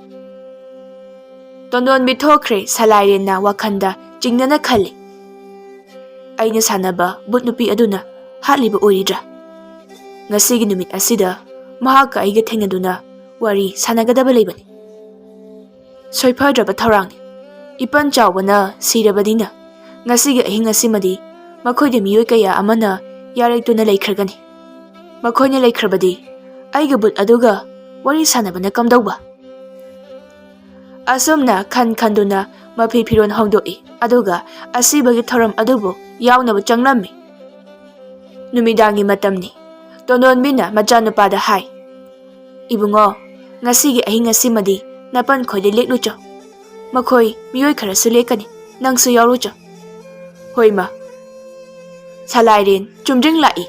ꯇꯣꯟꯗꯣꯟꯕꯤ ꯊꯣꯛꯈ꯭ꯔꯦ꯫ ꯁꯂꯥꯏꯔꯦꯟꯅ ꯋꯥꯈꯜꯗ ꯆꯤꯡꯅꯅ ꯈꯜꯂꯤ, "ꯑꯩꯅ ꯁꯥꯟꯅꯕ ꯕꯨꯠ ꯅꯨꯄꯤ ꯑꯗꯨꯅ ꯍꯥꯠꯂꯤꯕ ꯑꯣꯏꯔꯤꯗ꯭ꯔꯥ? ꯉꯁꯤꯒꯤ ꯅꯨꯃꯤꯠ ꯑꯁꯤꯗ ꯃꯍꯥꯛꯀ ꯑꯩꯒ ꯊꯦꯡꯅꯗꯨꯅ ꯋꯥꯔꯤ ꯁꯥꯟꯅꯒꯗꯕ ꯂꯩꯕꯅꯤ꯫ ꯁꯣꯏꯐꯗ꯭ꯔꯕ ꯊꯧꯔꯥꯡꯅꯤ꯫ ꯏꯄꯟ ꯆꯥꯎꯕꯅ ꯁꯤꯔꯕꯅꯤꯅ ꯉꯁꯤꯒꯤ ꯑꯍꯤꯡ ꯑꯁꯤꯃꯗꯤ ꯃꯈꯣꯏꯗ ꯃꯤꯑꯣꯏ ꯀꯌꯥ ꯑꯃꯅ ꯌꯥꯔꯦꯛꯇꯨꯅ ꯂꯩꯈ꯭ꯔꯒꯅꯤ꯫ ꯃꯈꯣꯏꯅ ꯂꯩꯈ꯭ꯔꯕꯗꯤ ꯑꯩꯒꯤ ꯕꯨꯠ ꯑꯗꯨꯒ ꯋꯥꯔꯤ ꯁꯥꯟꯅꯕꯅ ꯀꯝꯗꯧꯕ?" ꯑꯁꯨꯝꯅ ꯈꯟ ꯈꯟꯗꯨꯅ ꯃꯐꯤ ꯐꯤꯔꯣꯜ ꯍꯣꯡꯗꯣꯛꯏ, ꯑꯗꯨꯒ ꯑꯁꯤꯕꯒꯤ ꯊꯧꯔꯝ ꯑꯗꯨꯕꯨ ꯌꯥꯎꯅꯕ ꯆꯪꯂꯝꯃꯤ꯫ ꯅꯨꯃꯤꯗꯥꯡꯒꯤ ꯃꯇꯝꯅꯤ꯫ ꯇꯣꯟꯗꯣꯟꯕꯤꯅ ꯃꯆꯥꯅꯨꯄꯥꯗ ꯍꯥꯏ, "ꯏꯕꯨꯡꯉꯣ, ꯉꯁꯤꯒꯤ ꯑꯍꯤꯡ ꯑꯁꯤꯃꯗꯤ ꯅꯄꯟ ꯈꯣꯏꯗ ꯂꯦꯛꯂꯨꯆꯣ꯫ ꯃꯈꯣꯏ ꯃꯤꯑꯣꯏ ꯈꯔꯁꯨ ꯂꯦꯛꯀꯅꯤ, ꯅꯪꯁꯨ ꯌꯥꯎꯔꯨꯆꯣ꯫" "ꯍꯣꯏ ꯃꯥ꯫" ꯁꯂꯥꯏꯔꯦꯟ ꯆꯨꯝꯗ꯭ꯔꯤꯡ ꯂꯥꯛꯏ꯫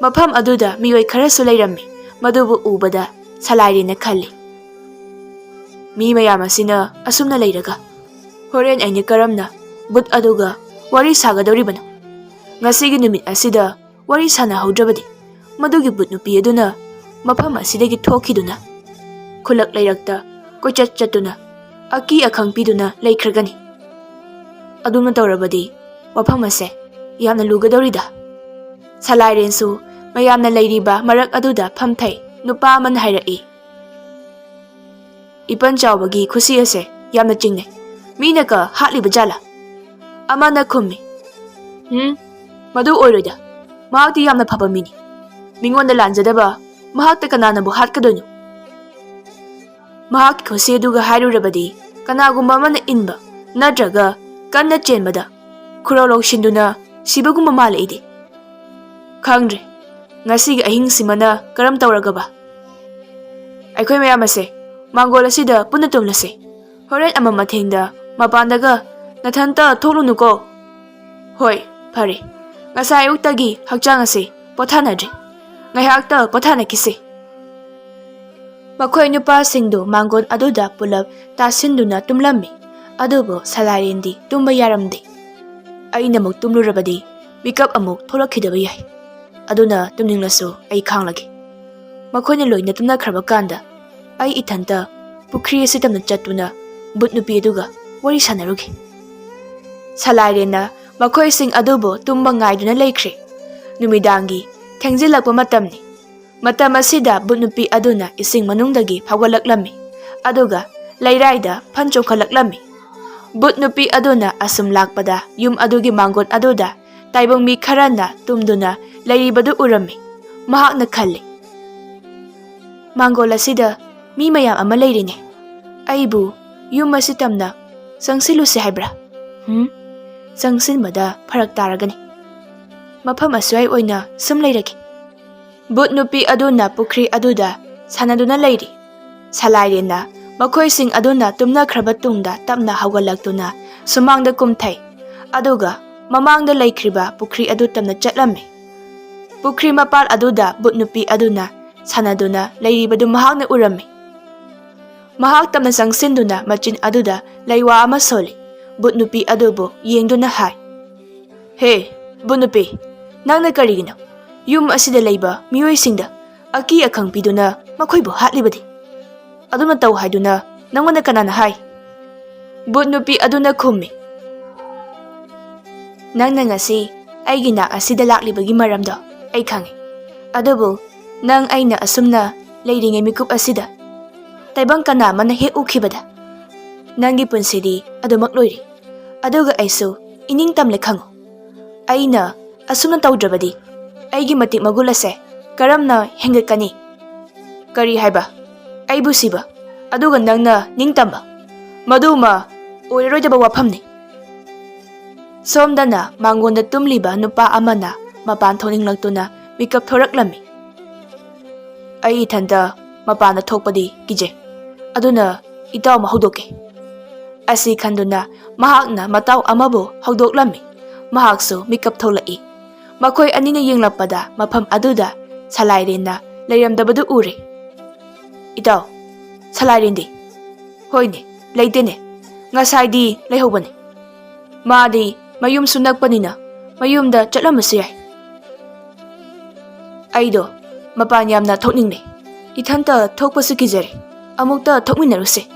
ꯃꯐꯝ ꯑꯗꯨꯗ ꯃꯤꯑꯣꯏ ꯈꯔꯁꯨ ꯂꯩꯔꯝꯃꯤ꯫ ꯃꯗꯨꯕꯨ ꯎꯕꯗ ꯁꯂꯥꯏꯔꯦꯟꯅ ꯈꯜꯂꯤ, "ꯃꯤ ꯃꯌꯥꯝ ꯑꯁꯤꯅ ꯑꯁꯨꯝꯅ ꯂꯩꯔꯒ ꯍꯣꯔꯦꯟ ꯑꯩꯅ ꯀꯔꯝꯅ ꯕꯨꯠ ꯑꯗꯨꯒ ꯋꯥꯔꯤ ꯁꯥꯒꯗꯧꯔꯤꯕꯅꯣ? ꯉꯁꯤꯒꯤ ꯅꯨꯃꯤꯠ ꯑꯁꯤꯗ ꯋꯥꯔꯤ ꯁꯥꯟꯅꯍꯧꯗ꯭ꯔꯕꯗꯤ ꯃꯗꯨꯒꯤ ꯕꯨꯠ ꯅꯨꯄꯤ ꯑꯗꯨꯅ ꯃꯐꯝ ꯑꯁꯤꯗꯒꯤ ꯊꯣꯛꯈꯤꯗꯨꯅ ꯈꯨꯜꯂꯛ ꯂꯩꯔꯛꯇ ꯀꯣꯏꯆꯠ ꯆꯠꯇꯨꯅ ꯑꯀꯤ ꯑꯈꯪ ꯄꯤꯗꯨꯅ ꯂꯩꯈ꯭ꯔꯒꯅꯤ꯫ ꯑꯗꯨꯝꯅ ꯇꯧꯔꯕꯗꯤ ꯃꯐꯝ ꯑꯁꯦ ꯌꯥꯝꯅ ꯂꯨꯒꯗꯧꯔꯤꯗ꯫ ꯁꯂꯥꯏꯔꯦꯟꯁꯨ ꯃꯌꯥꯝꯅ ꯂꯩꯔꯤꯕ ꯃꯔꯛ ꯑꯗꯨꯗ ꯐꯝꯊꯩ꯫ ꯅꯨꯄꯥ ꯑꯃꯅ ꯍꯥꯏꯔꯛꯏ, "ꯏꯄꯟ ꯆꯥꯎꯕꯒꯤ ꯈꯨꯁꯤ ꯑꯁꯦ ꯌꯥꯝꯅ ꯆꯤꯡꯅꯩ꯫ ꯃꯤꯅ ꯀ ꯍꯥꯠꯂꯤꯕ ꯖꯥꯠꯂꯥ?" ꯑꯃꯅ ꯈꯨꯝꯃꯤ, "ꯎꯝ, ꯃꯗꯨ ꯑꯣꯏꯔꯣꯏꯗ꯫ ꯃꯍꯥꯛꯇꯤ ꯌꯥꯝꯅ ꯐꯕ ꯃꯤꯅꯤ꯫ ꯃꯤꯉꯣꯟꯗ ꯂꯥꯟꯖꯗꯕ ꯃꯍꯥꯛꯇ ꯀꯅꯥꯅꯕꯨ ꯍꯥꯠꯀꯗꯣꯏꯅꯣ?" ꯃꯍꯥꯛꯀꯤ ꯈꯨꯁꯤ ꯑꯗꯨꯒ ꯍꯥꯏꯔꯨꯔꯕꯗꯤ ꯀꯅꯥꯒꯨꯝꯕ ꯑꯃꯅ ꯏꯟꯕ ꯅꯠꯇ꯭ꯔꯒ ꯀꯟꯅ ꯆꯦꯟꯕꯗ ꯈꯨꯔꯧ ꯂꯧꯁꯤꯟꯗꯨꯅ ꯁꯤꯕꯒꯨꯝꯕ ꯃꯥꯜꯂꯛꯏꯗꯤ꯫ ꯈꯪꯗ꯭ꯔꯦ, ꯉꯁꯤꯒꯤ ꯑꯍꯤꯡꯁꯤꯃꯅ ꯀꯔꯝ ꯇꯧꯔꯒꯕ? ꯑꯩꯈꯣꯏ ꯃꯌꯥꯝ ꯑꯁꯦ ꯃꯥꯡꯒꯣꯜ ꯑꯁꯤꯗ ꯄꯨꯟꯅ ꯇꯨꯝꯂꯁꯦ꯫ ꯍꯣꯔꯦꯟ ꯑꯃꯝ ꯑꯊꯦꯡꯗ ꯃꯄꯥꯟꯗꯒ ꯅꯊꯟꯇ ꯊꯣꯛꯂꯨꯅꯨꯀꯣ꯫ ꯍꯣꯏ, ꯐꯔꯦ꯫ ꯉꯁꯥꯏ ꯑꯌꯨꯛꯇꯒꯤ ꯍꯛꯆꯥꯡ ꯑꯁꯦ ꯄꯣꯊꯥꯅꯗ꯭ꯔꯤ꯫ ꯉꯥꯏꯍꯥꯛꯇ ꯄꯣꯊꯥꯅꯈꯤꯁꯦ꯫ ꯃꯈꯣꯏ ꯅꯨꯄꯥꯁꯤꯡꯗꯨ ꯃꯥꯡꯒꯣꯜ ꯑꯗꯨꯗ ꯄꯨꯂꯞ ꯇꯥꯁꯤꯟꯗꯨꯅ ꯇꯨꯝꯂꯝꯃꯤ꯫ ꯑꯗꯨꯕꯨ ꯁꯂꯥꯏꯔꯦꯟꯗꯤ ꯇꯨꯝꯕ ꯌꯥꯔꯝꯗꯦ꯫ "ꯑꯩꯅ ꯑꯃꯨꯛ ꯇꯨꯝꯂꯨꯔꯕꯗꯤ ꯃꯤꯀꯞ ꯑꯃꯨꯛ ꯊꯣꯛꯂꯛꯈꯤꯗꯕ ꯌꯥꯏ꯫ ꯑꯗꯨꯅ ꯇꯨꯝꯅꯤꯡꯂꯁꯨ ꯑꯩ ꯈꯥꯡꯂꯒꯦ꯫" ꯃꯈꯣꯏꯅ ꯂꯣꯏꯅ ꯇꯨꯝꯅꯈ꯭ꯔꯕ ꯀꯥꯟꯗ ꯑꯩ ꯏꯊꯟꯇ ꯄꯨꯈ꯭ꯔꯤ ꯑꯁꯤ ꯇꯝꯅ ꯆꯠꯇꯨꯅ ꯕꯨꯠ ꯅꯨꯄꯤ ꯑꯗꯨꯒ ꯋꯥꯔꯤ ꯁꯥꯟꯅꯔꯨꯒꯦ꯫ ꯁꯂꯥꯏꯔꯦꯟꯅ ꯃꯈꯣꯏꯁꯤꯡ ꯑꯗꯨꯕꯨ ꯇꯨꯝꯕ ꯉꯥꯏꯗꯨꯅ ꯂꯩꯈ꯭ꯔꯦ꯫ ꯅꯨꯃꯤꯗꯥꯡꯒꯤ ꯊꯦꯡꯖꯤꯜꯂꯛꯄ ꯃꯇꯝꯅꯤ꯫ ꯃꯇꯝ ꯑꯁꯤꯗ ꯕꯨꯠ ꯅꯨꯄꯤ ꯑꯗꯨꯅ ꯏꯁꯤꯡ ꯃꯅꯨꯡꯗꯒꯤ ꯐꯥꯎꯒꯠꯂꯛꯂꯝꯃꯤ, ꯑꯗꯨꯒ ꯂꯩꯔꯥꯏꯗ ꯐꯟ ꯆꯣꯡꯈꯠꯂꯛꯂꯝꯃꯤ꯫ ꯕꯨꯠ ꯅꯨꯄꯤ ꯑꯗꯨꯅ ꯑꯁꯨꯝ ꯂꯥꯛꯄꯗ ꯌꯨꯝ ꯑꯗꯨꯒꯤ ꯃꯥꯡꯒꯣꯜ ꯑꯗꯨꯗ ꯇꯥꯏꯕꯪ ꯃꯤ ꯈꯔꯅ ꯇꯨꯝꯗꯨꯅ ꯂꯩꯔꯤꯕꯗꯨ ꯎꯔꯝꯃꯤ꯫ ꯃꯍꯥꯛꯅ ꯈꯜꯂꯤ, "ꯃꯥꯡꯒꯣꯜ ꯑꯁꯤꯗ ꯃꯤ ꯃꯌꯥꯝ ꯑꯃ ꯂꯩꯔꯤꯅꯦ꯫ ꯑꯩꯕꯨ ꯌꯨꯝ ꯑꯁꯤ ꯇꯝꯅ ꯆꯪꯁꯤꯜꯂꯨꯁꯤ ꯍꯥꯏꯕ꯭ꯔꯥ? ꯍꯨꯝ, ꯆꯪꯁꯤꯟꯕꯗ ꯐꯔꯛ ꯇꯥꯔꯒꯅꯤ꯫ ꯃꯐꯝ ꯑꯁ꯭ꯋꯥꯏ ꯑꯣꯏꯅ ꯁꯨꯝ ꯂꯩꯔꯒꯦ꯫" ꯕꯨꯠ ꯅꯨꯄꯤ ꯑꯗꯨꯅ ꯄꯨꯈ꯭ꯔꯤ ꯑꯗꯨꯗ ꯁꯥꯟꯅꯗꯨꯅ ꯂꯩꯔꯤ꯫ ꯁꯂꯥꯏꯔꯦꯟꯅ ꯃꯈꯣꯏꯁꯤꯡ ꯑꯗꯨꯅ ꯇꯨꯝꯅꯈ꯭ꯔꯕ ꯇꯨꯡꯗ ꯇꯞꯅ ꯍꯧꯒꯠꯂꯛꯇꯨꯅ ꯁꯨꯃꯥꯡꯗ ꯀꯨꯝꯊꯩ, ꯑꯗꯨꯒ ꯃꯃꯥꯡꯗ ꯂꯩꯈ꯭ꯔꯤꯕ ꯄꯨꯈ꯭ꯔꯤ ꯑꯗꯨ ꯇꯝꯅ ꯆꯠꯂꯝꯃꯤ꯫ ꯄꯨꯈ꯭ꯔꯤ ꯃꯄꯥꯜ ꯑꯗꯨꯗ ꯕꯨꯠ ꯅꯨꯄꯤ ꯑꯗꯨꯅ ꯁꯥꯟꯅꯗꯨꯅ ꯂꯩꯔꯤꯕꯗꯨ ꯃꯍꯥꯛꯅ ꯎꯔꯝꯃꯤ꯫ ꯃꯍꯥꯛ ꯇꯞꯅ ꯆꯪꯁꯤꯟꯗꯨꯅ ꯃꯆꯤꯟ ꯑꯗꯨꯗ ꯂꯩꯋꯥ ꯑꯃ ꯁꯣꯜꯂꯤ꯫ ꯕꯨꯠ ꯅꯨꯄꯤ ꯑꯗꯨꯕꯨ ꯌꯦꯡꯗꯨꯅ ꯍꯥꯏ, "ꯍꯦ, ꯕꯨꯠ ꯅꯨꯄꯤ, ꯅꯪꯅ ꯀꯔꯤꯒꯤꯅꯣ ꯌꯨꯝ ꯑꯁꯤꯗ ꯂꯩꯕ ꯃꯤꯑꯣꯏꯁꯤꯡꯗ ꯑꯀꯤ ꯑꯈꯪ ꯄꯤꯗꯨꯅ ꯃꯈꯣꯏꯕꯨ ꯍꯥꯠꯂꯤꯕꯗꯤ? ꯑꯗꯨꯝꯅ ꯇꯧ ꯍꯥꯏꯗꯨꯅ ꯅꯪꯉꯣꯟꯗ ꯀꯅꯥꯅ ꯍꯥꯏ? ꯚꯨꯠ ꯅꯨꯄꯤ ꯑꯗꯨꯅ ꯈꯨꯝꯃꯤ, "ꯅꯪꯅ ꯉꯁꯤ ꯑꯩꯒꯤ ꯅꯥꯛ ꯑꯁꯤꯗ ꯂꯥꯛꯂꯤꯕꯒꯤ ꯃꯔꯝꯗꯣ ꯑꯩ ꯈꯪꯉꯤ꯫ ꯑꯗꯨꯕꯨ ꯅꯪ ꯑꯩꯅ ꯑꯁꯨꯝꯅ ꯂꯩꯔꯤꯉꯩ ꯃꯤꯀꯨꯞ ꯑꯁꯤꯗ ꯇꯥꯏꯕꯪ ꯀꯅꯥ ꯑꯃꯅ ꯍꯦꯛ ꯎꯈꯤꯕꯗ ꯅꯪꯒꯤ ꯄꯨꯟꯁꯤꯗꯤ ꯑꯗꯨꯃꯛ ꯂꯣꯏꯔꯦ꯫ ꯑꯗꯨꯒ ꯑꯩꯁꯨ ꯏꯅꯤꯡ ꯇꯝꯂꯦ ꯈꯪꯉꯨ꯫ ꯑꯩꯅ ꯑꯁꯨꯝꯅ ꯇꯧꯗ꯭ꯔꯕꯗꯤ ꯑꯩꯒꯤ ꯃꯇꯤꯛ ꯃꯒꯨꯟ ꯑꯁꯦ ꯀꯔꯝꯅ ꯍꯦꯟꯒꯠꯀꯅꯤ?" "ꯀꯔꯤ ꯍꯥꯏꯕ? ꯑꯩꯕꯨ ꯁꯤꯕ? ꯑꯗꯨꯒ ꯅꯪꯅ ꯅꯤꯡꯇꯝꯕ? ꯃꯗꯨꯃ ꯑꯣꯏꯔꯔꯣꯏꯗꯕ ꯋꯥꯐꯝꯅꯤ꯫" ꯁꯣꯝꯗꯅ ꯃꯥꯡꯒꯣꯟꯗ ꯇꯨꯝꯂꯤꯕ ꯅꯨꯄꯥ ꯑꯃꯅ ꯃꯄꯥꯟ ꯊꯣꯛꯅꯤꯡꯂꯛꯇꯨꯅ ꯃꯤꯀꯞ ꯊꯣꯔꯛꯂꯝꯃꯤ꯫ "ꯑꯩ ꯏꯊꯟꯇ ꯃꯄꯥꯟꯗ ꯊꯣꯛꯄꯗꯤ ꯀꯤꯖꯩ, ꯑꯗꯨꯅ ꯏꯇꯥꯎꯃ ꯍꯧꯗꯣꯛꯀꯦ꯫" ꯑꯁꯤ ꯈꯟꯗꯨꯅ ꯃꯍꯥꯛꯅ ꯃꯇꯥꯎ ꯑꯃꯕꯨ ꯍꯧꯗꯣꯛꯂꯝꯃꯤ꯫ ꯃꯍꯥꯛꯁꯨ ꯃꯤꯀꯞ ꯊꯣꯛꯂꯛꯏ꯫ ꯃꯈꯣꯏ ꯑꯅꯤꯅ ꯌꯦꯡꯂꯛꯄꯗ ꯃꯐꯝ ꯑꯗꯨꯗ ꯁꯂꯥꯏꯔꯦꯟꯅ ꯂꯩꯔꯝꯗꯕꯗꯨ ꯎꯔꯦ꯫ "ꯏꯇꯥꯎ, ꯁꯂꯥꯏꯔꯦꯟꯗꯤ?" "ꯍꯣꯏꯅꯦ, ꯂꯩꯇꯦꯅꯦ꯫ ꯉꯁꯥꯏꯗꯤ ꯂꯩꯍꯧꯕꯅꯤ꯫ ꯃꯥꯗꯤ ꯃꯌꯨꯝꯁꯨ ꯅꯛꯄꯅꯤꯅ ꯃꯌꯨꯝꯗ ꯆꯠꯂꯝꯕꯁꯨ ꯌꯥꯏ꯫" "ꯑꯩꯗꯣ ꯃꯄꯥꯟ ꯌꯥꯝꯅ ꯊꯣꯛꯅꯤꯡꯂꯦ꯫ ꯏꯊꯟꯇ ꯊꯣꯛꯄꯁꯨ ꯀꯤꯖꯔꯦ꯫ ꯑꯃꯨꯛꯇ ꯊꯣꯛꯃꯤꯟꯅꯔꯨꯁꯦ꯫"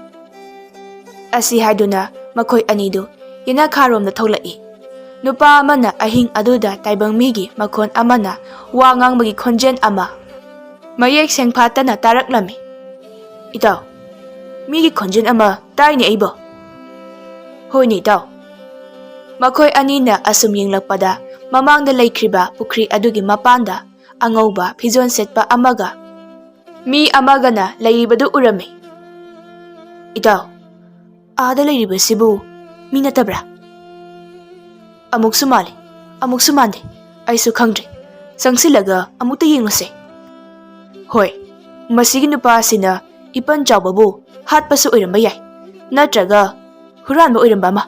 ꯑꯁꯤ ꯍꯥꯏꯗꯨꯅ ꯃꯈꯣꯏ ꯑꯅꯤꯗꯨ ꯌꯦꯅꯈꯥꯔꯣꯝꯗ ꯊꯣꯛꯂꯛꯏ꯫ ꯅꯨꯄꯥ ꯑꯃꯅ ꯑꯍꯤꯡ ꯑꯗꯨꯗ ꯇꯥꯏꯕꯪ ꯃꯤꯒꯤ ꯃꯈꯣꯟ ꯑꯃꯅ ꯋꯥ ꯉꯥꯡꯕꯒꯤ ꯈꯣꯟꯖꯦꯜ ꯑꯃ ꯃꯌꯦꯛ ꯁꯦꯡꯐꯥꯠꯇꯅ ꯇꯥꯔꯛꯂꯝꯃꯤ꯫ "ꯏꯇꯥꯎ, ꯃꯤꯒꯤ ꯈꯣꯟꯖꯦꯜ ꯑꯃ ꯇꯥꯏꯅꯦ ꯑꯩꯕꯣ꯫" "ꯍꯣꯏꯅꯦ ꯏꯇꯥꯎ꯫" ꯃꯈꯣꯏ ꯑꯅꯤꯅ ꯑꯁꯨꯝ ꯌꯦꯡꯂꯛꯄꯗ ꯃꯃꯥꯡꯗ ꯂꯩꯈ꯭ꯔꯤꯕ ꯄꯨꯈ꯭ꯔꯤ ꯑꯗꯨꯒꯤ ꯃꯄꯥꯟꯗ ꯑꯉꯧꯕ ꯐꯤꯖꯣꯜ ꯁꯦꯠꯄ ꯑꯃꯒ ꯃꯤ ꯑꯃꯒꯅ ꯂꯩꯔꯤꯕꯗꯨ ꯎꯔꯝꯃꯤ꯫ "ꯏꯇꯥꯎ, ꯑꯥꯗ ꯂꯩꯔꯤꯕꯁꯤꯕꯨ ꯃꯤ ꯅꯠꯇꯕ꯭ꯔꯥ? ꯑꯃꯨꯛꯁꯨ ꯃꯥꯜꯂꯤ, ꯑꯃꯨꯛꯁꯨ ꯃꯥꯟꯗꯦ, ꯑꯩꯁꯨ ꯈꯪꯗ꯭ꯔꯦ꯫ ꯆꯪꯁꯤꯜꯂꯒ ꯑꯃꯨꯛꯇ ꯌꯦꯡꯉꯨꯁꯦ꯫" ꯍꯣꯏ, ꯃꯁꯤꯒꯤ ꯅꯨꯄꯥ ꯑꯁꯤꯅ ꯏꯄꯟ ꯆꯥꯎꯕꯕꯨ ꯍꯥꯠꯄꯁꯨ ꯑꯣꯏꯔꯝꯕ ꯌꯥꯏ, ꯅꯠꯇ꯭ꯔꯒ ꯍꯨꯔꯥꯟꯕ ꯑꯣꯏꯔꯝꯕ ꯑꯃ꯫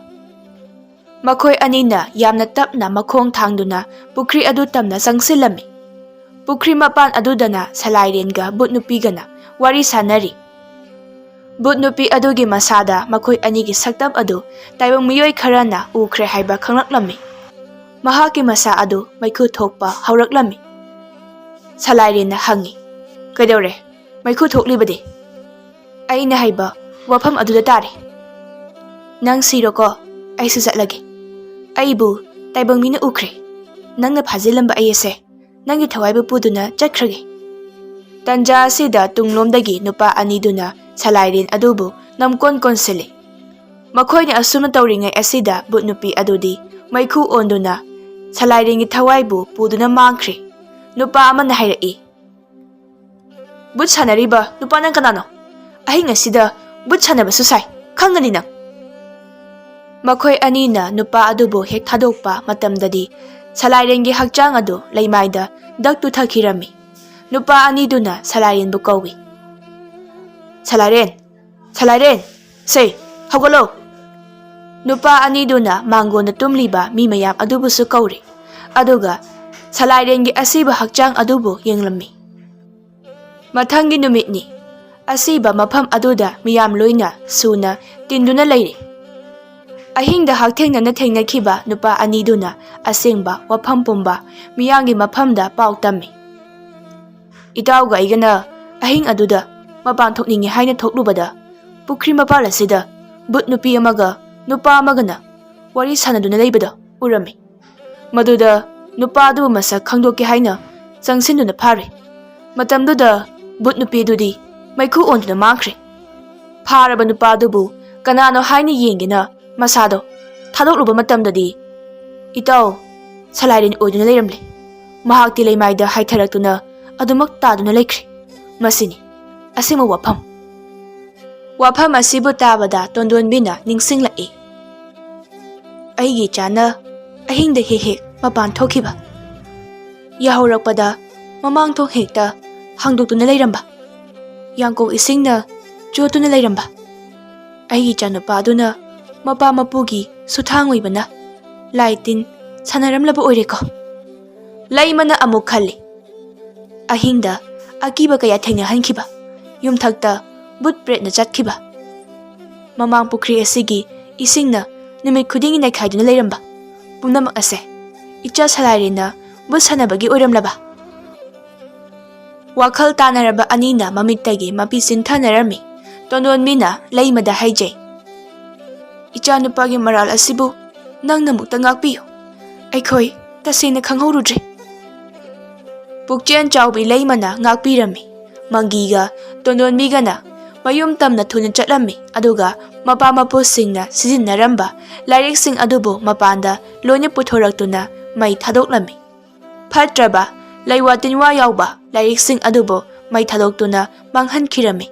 ꯃꯈꯣꯏ ꯑꯅꯤꯅ ꯌꯥꯝꯅ ꯇꯞꯅ ꯃꯈꯣꯡ ꯊꯥꯡꯗꯨꯅ ꯄꯨꯈ꯭ꯔꯤ ꯑꯗꯨ ꯇꯝꯅ ꯆꯪꯁꯤꯜꯂꯝꯃꯤ꯫ ꯄꯨꯈ꯭ꯔꯤ ꯃꯄꯥꯟ ꯑꯗꯨꯗꯅ ꯁꯂꯥꯏꯔꯦꯟꯒ ꯚꯨꯠ ꯅꯨꯄꯤꯒꯅ ꯋꯥꯔꯤ ꯁꯥꯅꯔꯤ꯫ ꯚꯨꯠ ꯅꯨꯄꯤ ꯑꯗꯨꯒꯤ ꯃꯁꯥꯗ ꯃꯈꯣꯏ ꯑꯅꯤꯒꯤ ꯁꯛꯇꯝ ꯑꯗꯨ ꯇꯥꯏꯕꯪ ꯃꯤꯑꯣꯏ ꯈꯔꯅ ꯎꯈ꯭ꯔꯦ ꯍꯥꯏꯕ ꯈꯪꯂꯛꯂꯝꯃꯤ꯫ ꯃꯍꯥꯛꯀꯤ ꯃꯁꯥ ꯑꯗꯨ ꯃꯩꯈꯨ ꯊꯣꯛꯄ ꯍꯧꯔꯛꯂꯝꯃꯤ꯫ ꯁꯂꯥꯏꯔꯦꯟꯅ ꯍꯪꯉꯤ, "ꯀꯩꯗꯧꯔꯦ? ꯃꯩꯈꯨ ꯊꯣꯛꯂꯤꯕꯗꯤ?" "ꯑꯩꯅ ꯍꯥꯏꯕ ꯋꯥꯐꯝ ꯑꯗꯨꯗ ꯇꯥꯔꯦ꯫ ꯅꯪ ꯁꯤꯔꯣꯀꯣ, ꯑꯩꯁꯨ ꯆꯠꯂꯒꯦ꯫ ꯑꯩꯕꯨ ꯇꯥꯏꯕꯪ ꯃꯤꯅ ꯎꯈ꯭ꯔꯦ꯫ ꯅꯪꯅ ꯐꯥꯖꯤꯜꯂꯝꯕ ꯑꯩ ꯑꯁꯦ ꯅꯪꯒꯤ ꯊꯋꯥꯏꯕꯨ ꯄꯨꯗꯨꯅ ꯆꯠꯈ꯭ꯔꯒꯦ꯫" ꯇꯟꯖꯥ ꯑꯁꯤꯗ ꯇꯨꯡꯂꯣꯝꯗꯒꯤ ꯅꯨꯄꯥ ꯑꯅꯤꯗꯨꯅ ꯁꯂꯥꯏꯔꯦꯟ ꯑꯗꯨꯕꯨ ꯅꯝꯀꯣꯟ ꯀꯣꯟꯁꯤꯜꯂꯤ꯫ ꯃꯈꯣꯏꯅ ꯑꯁꯨꯝꯅ ꯇꯧꯔꯤꯉꯩ ꯑꯁꯤꯗ ꯕꯨꯠ ꯅꯨꯄꯤ ꯑꯗꯨꯗꯤ ꯃꯩꯈꯨ ꯑꯣꯟꯗꯨꯅ ꯁꯂꯥꯏꯔꯦꯟꯒꯤ ꯊꯋꯥꯏꯕꯨ ꯄꯨꯗꯨꯅ ꯃꯥꯡꯈ꯭ꯔꯦ꯫ ꯅꯨꯄꯥ ꯑꯃꯅ ꯍꯥꯏꯔꯛꯏ, "ꯕꯨꯠ ꯁꯥꯟꯅꯔꯤꯕ ꯅꯨꯄꯥ ꯅꯪ ꯀꯅꯥꯅꯣ? ꯑꯍꯤꯡ ꯑꯁꯤꯗ ꯕꯨꯠ ꯁꯥꯟꯅꯕꯁꯨ ꯁꯥꯏ, ꯈꯪꯒꯅꯤ ꯅꯪ!" ꯃꯈꯣꯏ ꯑꯅꯤꯅ ꯅꯨꯄꯥ ꯑꯗꯨꯕꯨ ꯍꯦꯛ ꯊꯥꯗꯣꯛꯄ ꯃꯇꯝꯗꯗꯤ ꯁꯂꯥꯏꯔꯦꯟꯒꯤ ꯍꯛꯆꯥꯡ ꯑꯗꯨ ꯂꯩꯃꯥꯏꯗ ꯗꯛ ꯇꯨꯊꯈꯤꯔꯝꯃꯤ꯫ ꯅꯨꯄꯥ ꯑꯅꯤꯗꯨꯅ ꯁꯂꯥꯏꯔꯦꯟꯕꯨ ꯀꯧꯏ, "ꯁꯂꯥꯏꯔꯦꯟ, ꯁꯂꯥꯏꯔꯦꯟ, ꯁꯦ, ꯍꯧꯒꯠꯂꯣ!" ꯅꯨꯄꯥ ꯑꯅꯤꯗꯨꯅ ꯃꯥꯡꯒꯣꯟꯗ ꯇꯨꯝꯂꯤꯕ ꯃꯤ ꯃꯌꯥꯝ ꯑꯗꯨꯕꯨꯁꯨ ꯀꯧꯔꯤ, ꯑꯗꯨꯒ ꯁꯂꯥꯏꯔꯦꯟꯒꯤ ꯑꯁꯤꯕ ꯍꯛꯆꯥꯡ ꯑꯗꯨꯕꯨ ꯌꯦꯡꯂꯝꯃꯤ꯫ ꯃꯊꯪꯒꯤ ꯅꯨꯃꯤꯠꯅꯤ꯫ ꯑꯁꯤꯕ ꯃꯐꯝ ꯑꯗꯨꯗ ꯃꯤꯌꯥꯝ ꯂꯣꯏꯅ ꯁꯨꯅ ꯇꯤꯟꯗꯨꯅ ꯂꯩꯔꯤ꯫ ꯑꯍꯤꯡꯗ ꯍꯛꯊꯦꯡꯅꯅ ꯊꯦꯡꯅꯈꯤꯕ ꯅꯨꯄꯥ ꯑꯅꯤꯗꯨꯅ ꯑꯁꯦꯡꯕ ꯋꯥꯐꯝ ꯄꯨꯝꯕ ꯃꯤꯌꯥꯝꯒꯤ ꯃꯐꯝꯗ ꯄꯥꯎ ꯇꯝꯃꯤ꯫ "ꯏꯇꯥꯎꯒ ꯑꯩꯒꯅ ꯑꯍꯤꯡ ꯑꯗꯨꯗ ꯃꯄꯥꯟ ꯊꯣꯛꯅꯤꯡꯉꯤ ꯍꯥꯏꯅ ꯊꯣꯛꯂꯨꯕꯗ, ꯄꯨꯈ꯭ꯔꯤ ꯃꯄꯥꯜ ꯑꯁꯤꯗ ꯕꯨꯠ ꯅꯨꯄꯤ ꯑꯃꯒ ꯅꯨꯄꯥ ꯑꯃꯒꯅ ꯋꯥꯔꯤ ꯁꯥꯟꯅꯗꯨꯅ ꯂꯩꯕꯗꯣ ꯎꯔꯝꯃꯤ꯫ ꯃꯗꯨꯗ ꯅꯨꯄꯥ ꯑꯗꯨꯕꯨ ꯃꯁꯛ ꯈꯪꯗꯣꯛꯀꯦ ꯍꯥꯏꯅ ꯆꯪꯁꯤꯟꯗꯨꯅ ꯐꯥꯔꯨꯏ꯫ ꯃꯇꯝꯗꯨꯗ ꯕꯨꯠ ꯅꯨꯄꯤ ꯑꯗꯨꯗꯤ ꯃꯩꯈꯨ ꯑꯣꯟꯗꯨꯅ ꯃꯥꯡꯈ꯭ꯔꯦ꯫ ꯐꯥꯔꯕ ꯅꯨꯄꯥ ꯑꯗꯨꯕꯨ ꯀꯅꯥꯅꯣ ꯍꯥꯏꯅ ꯌꯦꯡꯒꯦꯅ ꯃꯁꯥꯗꯣ ꯊꯥꯗꯣꯛꯂꯨꯕ ꯃꯇꯝꯗꯗꯤ, ꯏꯇꯥꯎ, ꯁꯂꯥꯏꯔꯦꯟ ꯑꯣꯏꯗꯨꯅ ꯂꯩꯔꯝꯂꯦ꯫ ꯃꯍꯥꯛꯇꯤ ꯂꯩꯃꯥꯏꯗ ꯍꯥꯏꯊꯔꯛꯇꯨꯅ ꯑꯗꯨꯃꯛ ꯇꯥꯗꯨꯅ ꯂꯩꯈ꯭ꯔꯦ꯫ ꯃꯁꯤꯅꯤ ꯑꯁꯦꯡꯕ ꯋꯥꯐꯝ꯫" ꯋꯥꯐꯝ ꯑꯁꯤꯕꯨ ꯇꯥꯕꯗ ꯇꯣꯟꯗꯣꯟꯕꯤꯅ ꯅꯤꯡꯁꯤꯡꯂꯛꯏ, "ꯑꯩꯒꯤ ꯏꯆꯥꯅ ꯑꯍꯤꯡꯗ ꯍꯦꯛ ꯍꯦꯛ ꯃꯄꯥꯟ ꯊꯣꯛꯈꯤꯕ, ꯌꯥꯍꯧꯔꯛꯄꯗ ꯃꯃꯥꯡ ꯊꯣꯡ ꯍꯦꯛꯇ ꯍꯥꯡꯗꯣꯛꯇꯨꯅ ꯂꯩꯔꯝꯕ, ꯌꯥꯡꯀꯣꯛ ꯏꯁꯤꯡꯅ ꯆꯣꯠꯇꯨꯅ ꯂꯩꯔꯝꯕ, ꯑꯩꯒꯤ ꯏꯆꯥꯅꯨꯄꯥ ꯑꯗꯨꯅ ꯃꯄꯥ ꯃꯄꯨꯒꯤ ꯁꯨꯊꯥꯡ ꯑꯣꯏꯕꯅ ꯂꯥꯏ ꯇꯤꯟ ꯁꯥꯟꯅꯔꯝꯂꯕ ꯑꯣꯏꯔꯦꯀꯣ꯫" ꯂꯩꯃꯅ ꯑꯃꯨꯛ ꯈꯜꯂꯤ, "ꯑꯍꯤꯡꯗ ꯑꯀꯤꯕ ꯀꯌꯥ ꯊꯦꯡꯅꯍꯟꯈꯤꯕ, ꯌꯨꯝꯊꯛꯇ ꯕꯨꯠ ꯄ꯭ꯔꯦꯠꯅ ꯆꯠꯈꯤꯕ, ꯃꯃꯥꯡ ꯄꯨꯈ꯭ꯔꯤ ꯑꯁꯤꯒꯤ ꯏꯁꯤꯡꯅ ꯅꯨꯃꯤꯠ ꯈꯨꯗꯤꯡꯒꯤ ꯅꯩꯈꯥꯏꯗꯨꯅ ꯂꯩꯔꯝꯕ, ꯄꯨꯝꯅꯃꯛ ꯑꯁꯦ ꯏꯆꯥ ꯁꯂꯥꯏꯔꯦꯟꯅ ꯕꯨꯠ ꯁꯥꯟꯅꯕꯒꯤ ꯑꯣꯏꯔꯝꯂꯕ?" ꯋꯥꯈꯜ ꯇꯥꯅꯔꯕ ꯑꯅꯤꯅ ꯃꯃꯤꯠꯇꯒꯤ ꯃꯄꯤ ꯆꯤꯟꯊꯅꯔꯝꯃꯤ꯫ ꯇꯣꯟꯗꯣꯟꯕꯤꯅ ꯂꯩꯃꯗ ꯍꯥꯏꯖꯩ, "ꯏꯆꯥꯅꯨꯄꯥꯒꯤ ꯃꯔꯥꯜ ꯑꯁꯤꯕꯨ ꯅꯪꯅ ꯑꯃꯨꯛꯇ ꯉꯥꯛꯄꯤꯌꯨ꯫ ꯑꯩꯈꯣꯏ ꯇꯁꯦꯡꯅ ꯈꯪꯍꯧꯔꯨꯗ꯭ꯔꯦ꯫" ꯄꯨꯛꯆꯦꯜ ꯆꯥꯎꯕꯤ ꯂꯩꯃꯅ ꯉꯥꯛꯄꯤꯔꯝꯃꯤ꯫ ꯃꯪꯒꯤꯒ ꯇꯣꯟꯗꯣꯟꯕꯤꯒꯅ ꯃꯌꯨꯝ ꯇꯝꯅ ꯊꯨꯅ ꯆꯠꯂꯝꯃꯤ, ꯑꯗꯨꯒ ꯃꯄꯥ ꯃꯄꯨꯁꯤꯡꯅ ꯁꯤꯖꯤꯟꯅꯔꯝꯕ ꯂꯥꯏꯔꯤꯛꯁꯤꯡ ꯑꯗꯨꯕꯨ ꯃꯄꯥꯟꯗ ꯂꯣꯏꯅ ꯄꯨꯊꯣꯔꯛꯇꯨꯅ ꯃꯩ ꯊꯥꯗꯣꯛꯂꯝꯃꯤ꯫ ꯐꯠꯇ꯭ꯔꯕ, ꯂꯩꯋꯥ ꯇꯤꯟꯋꯥ ꯌꯥꯎꯕ ꯂꯥꯏꯔꯤꯛꯁꯤꯡ ꯑꯗꯨꯕꯨ ꯃꯩ ꯊꯥꯗꯣꯛꯇꯨꯅ ꯃꯥꯡꯍꯟꯈꯤꯔꯝꯃꯤ꯫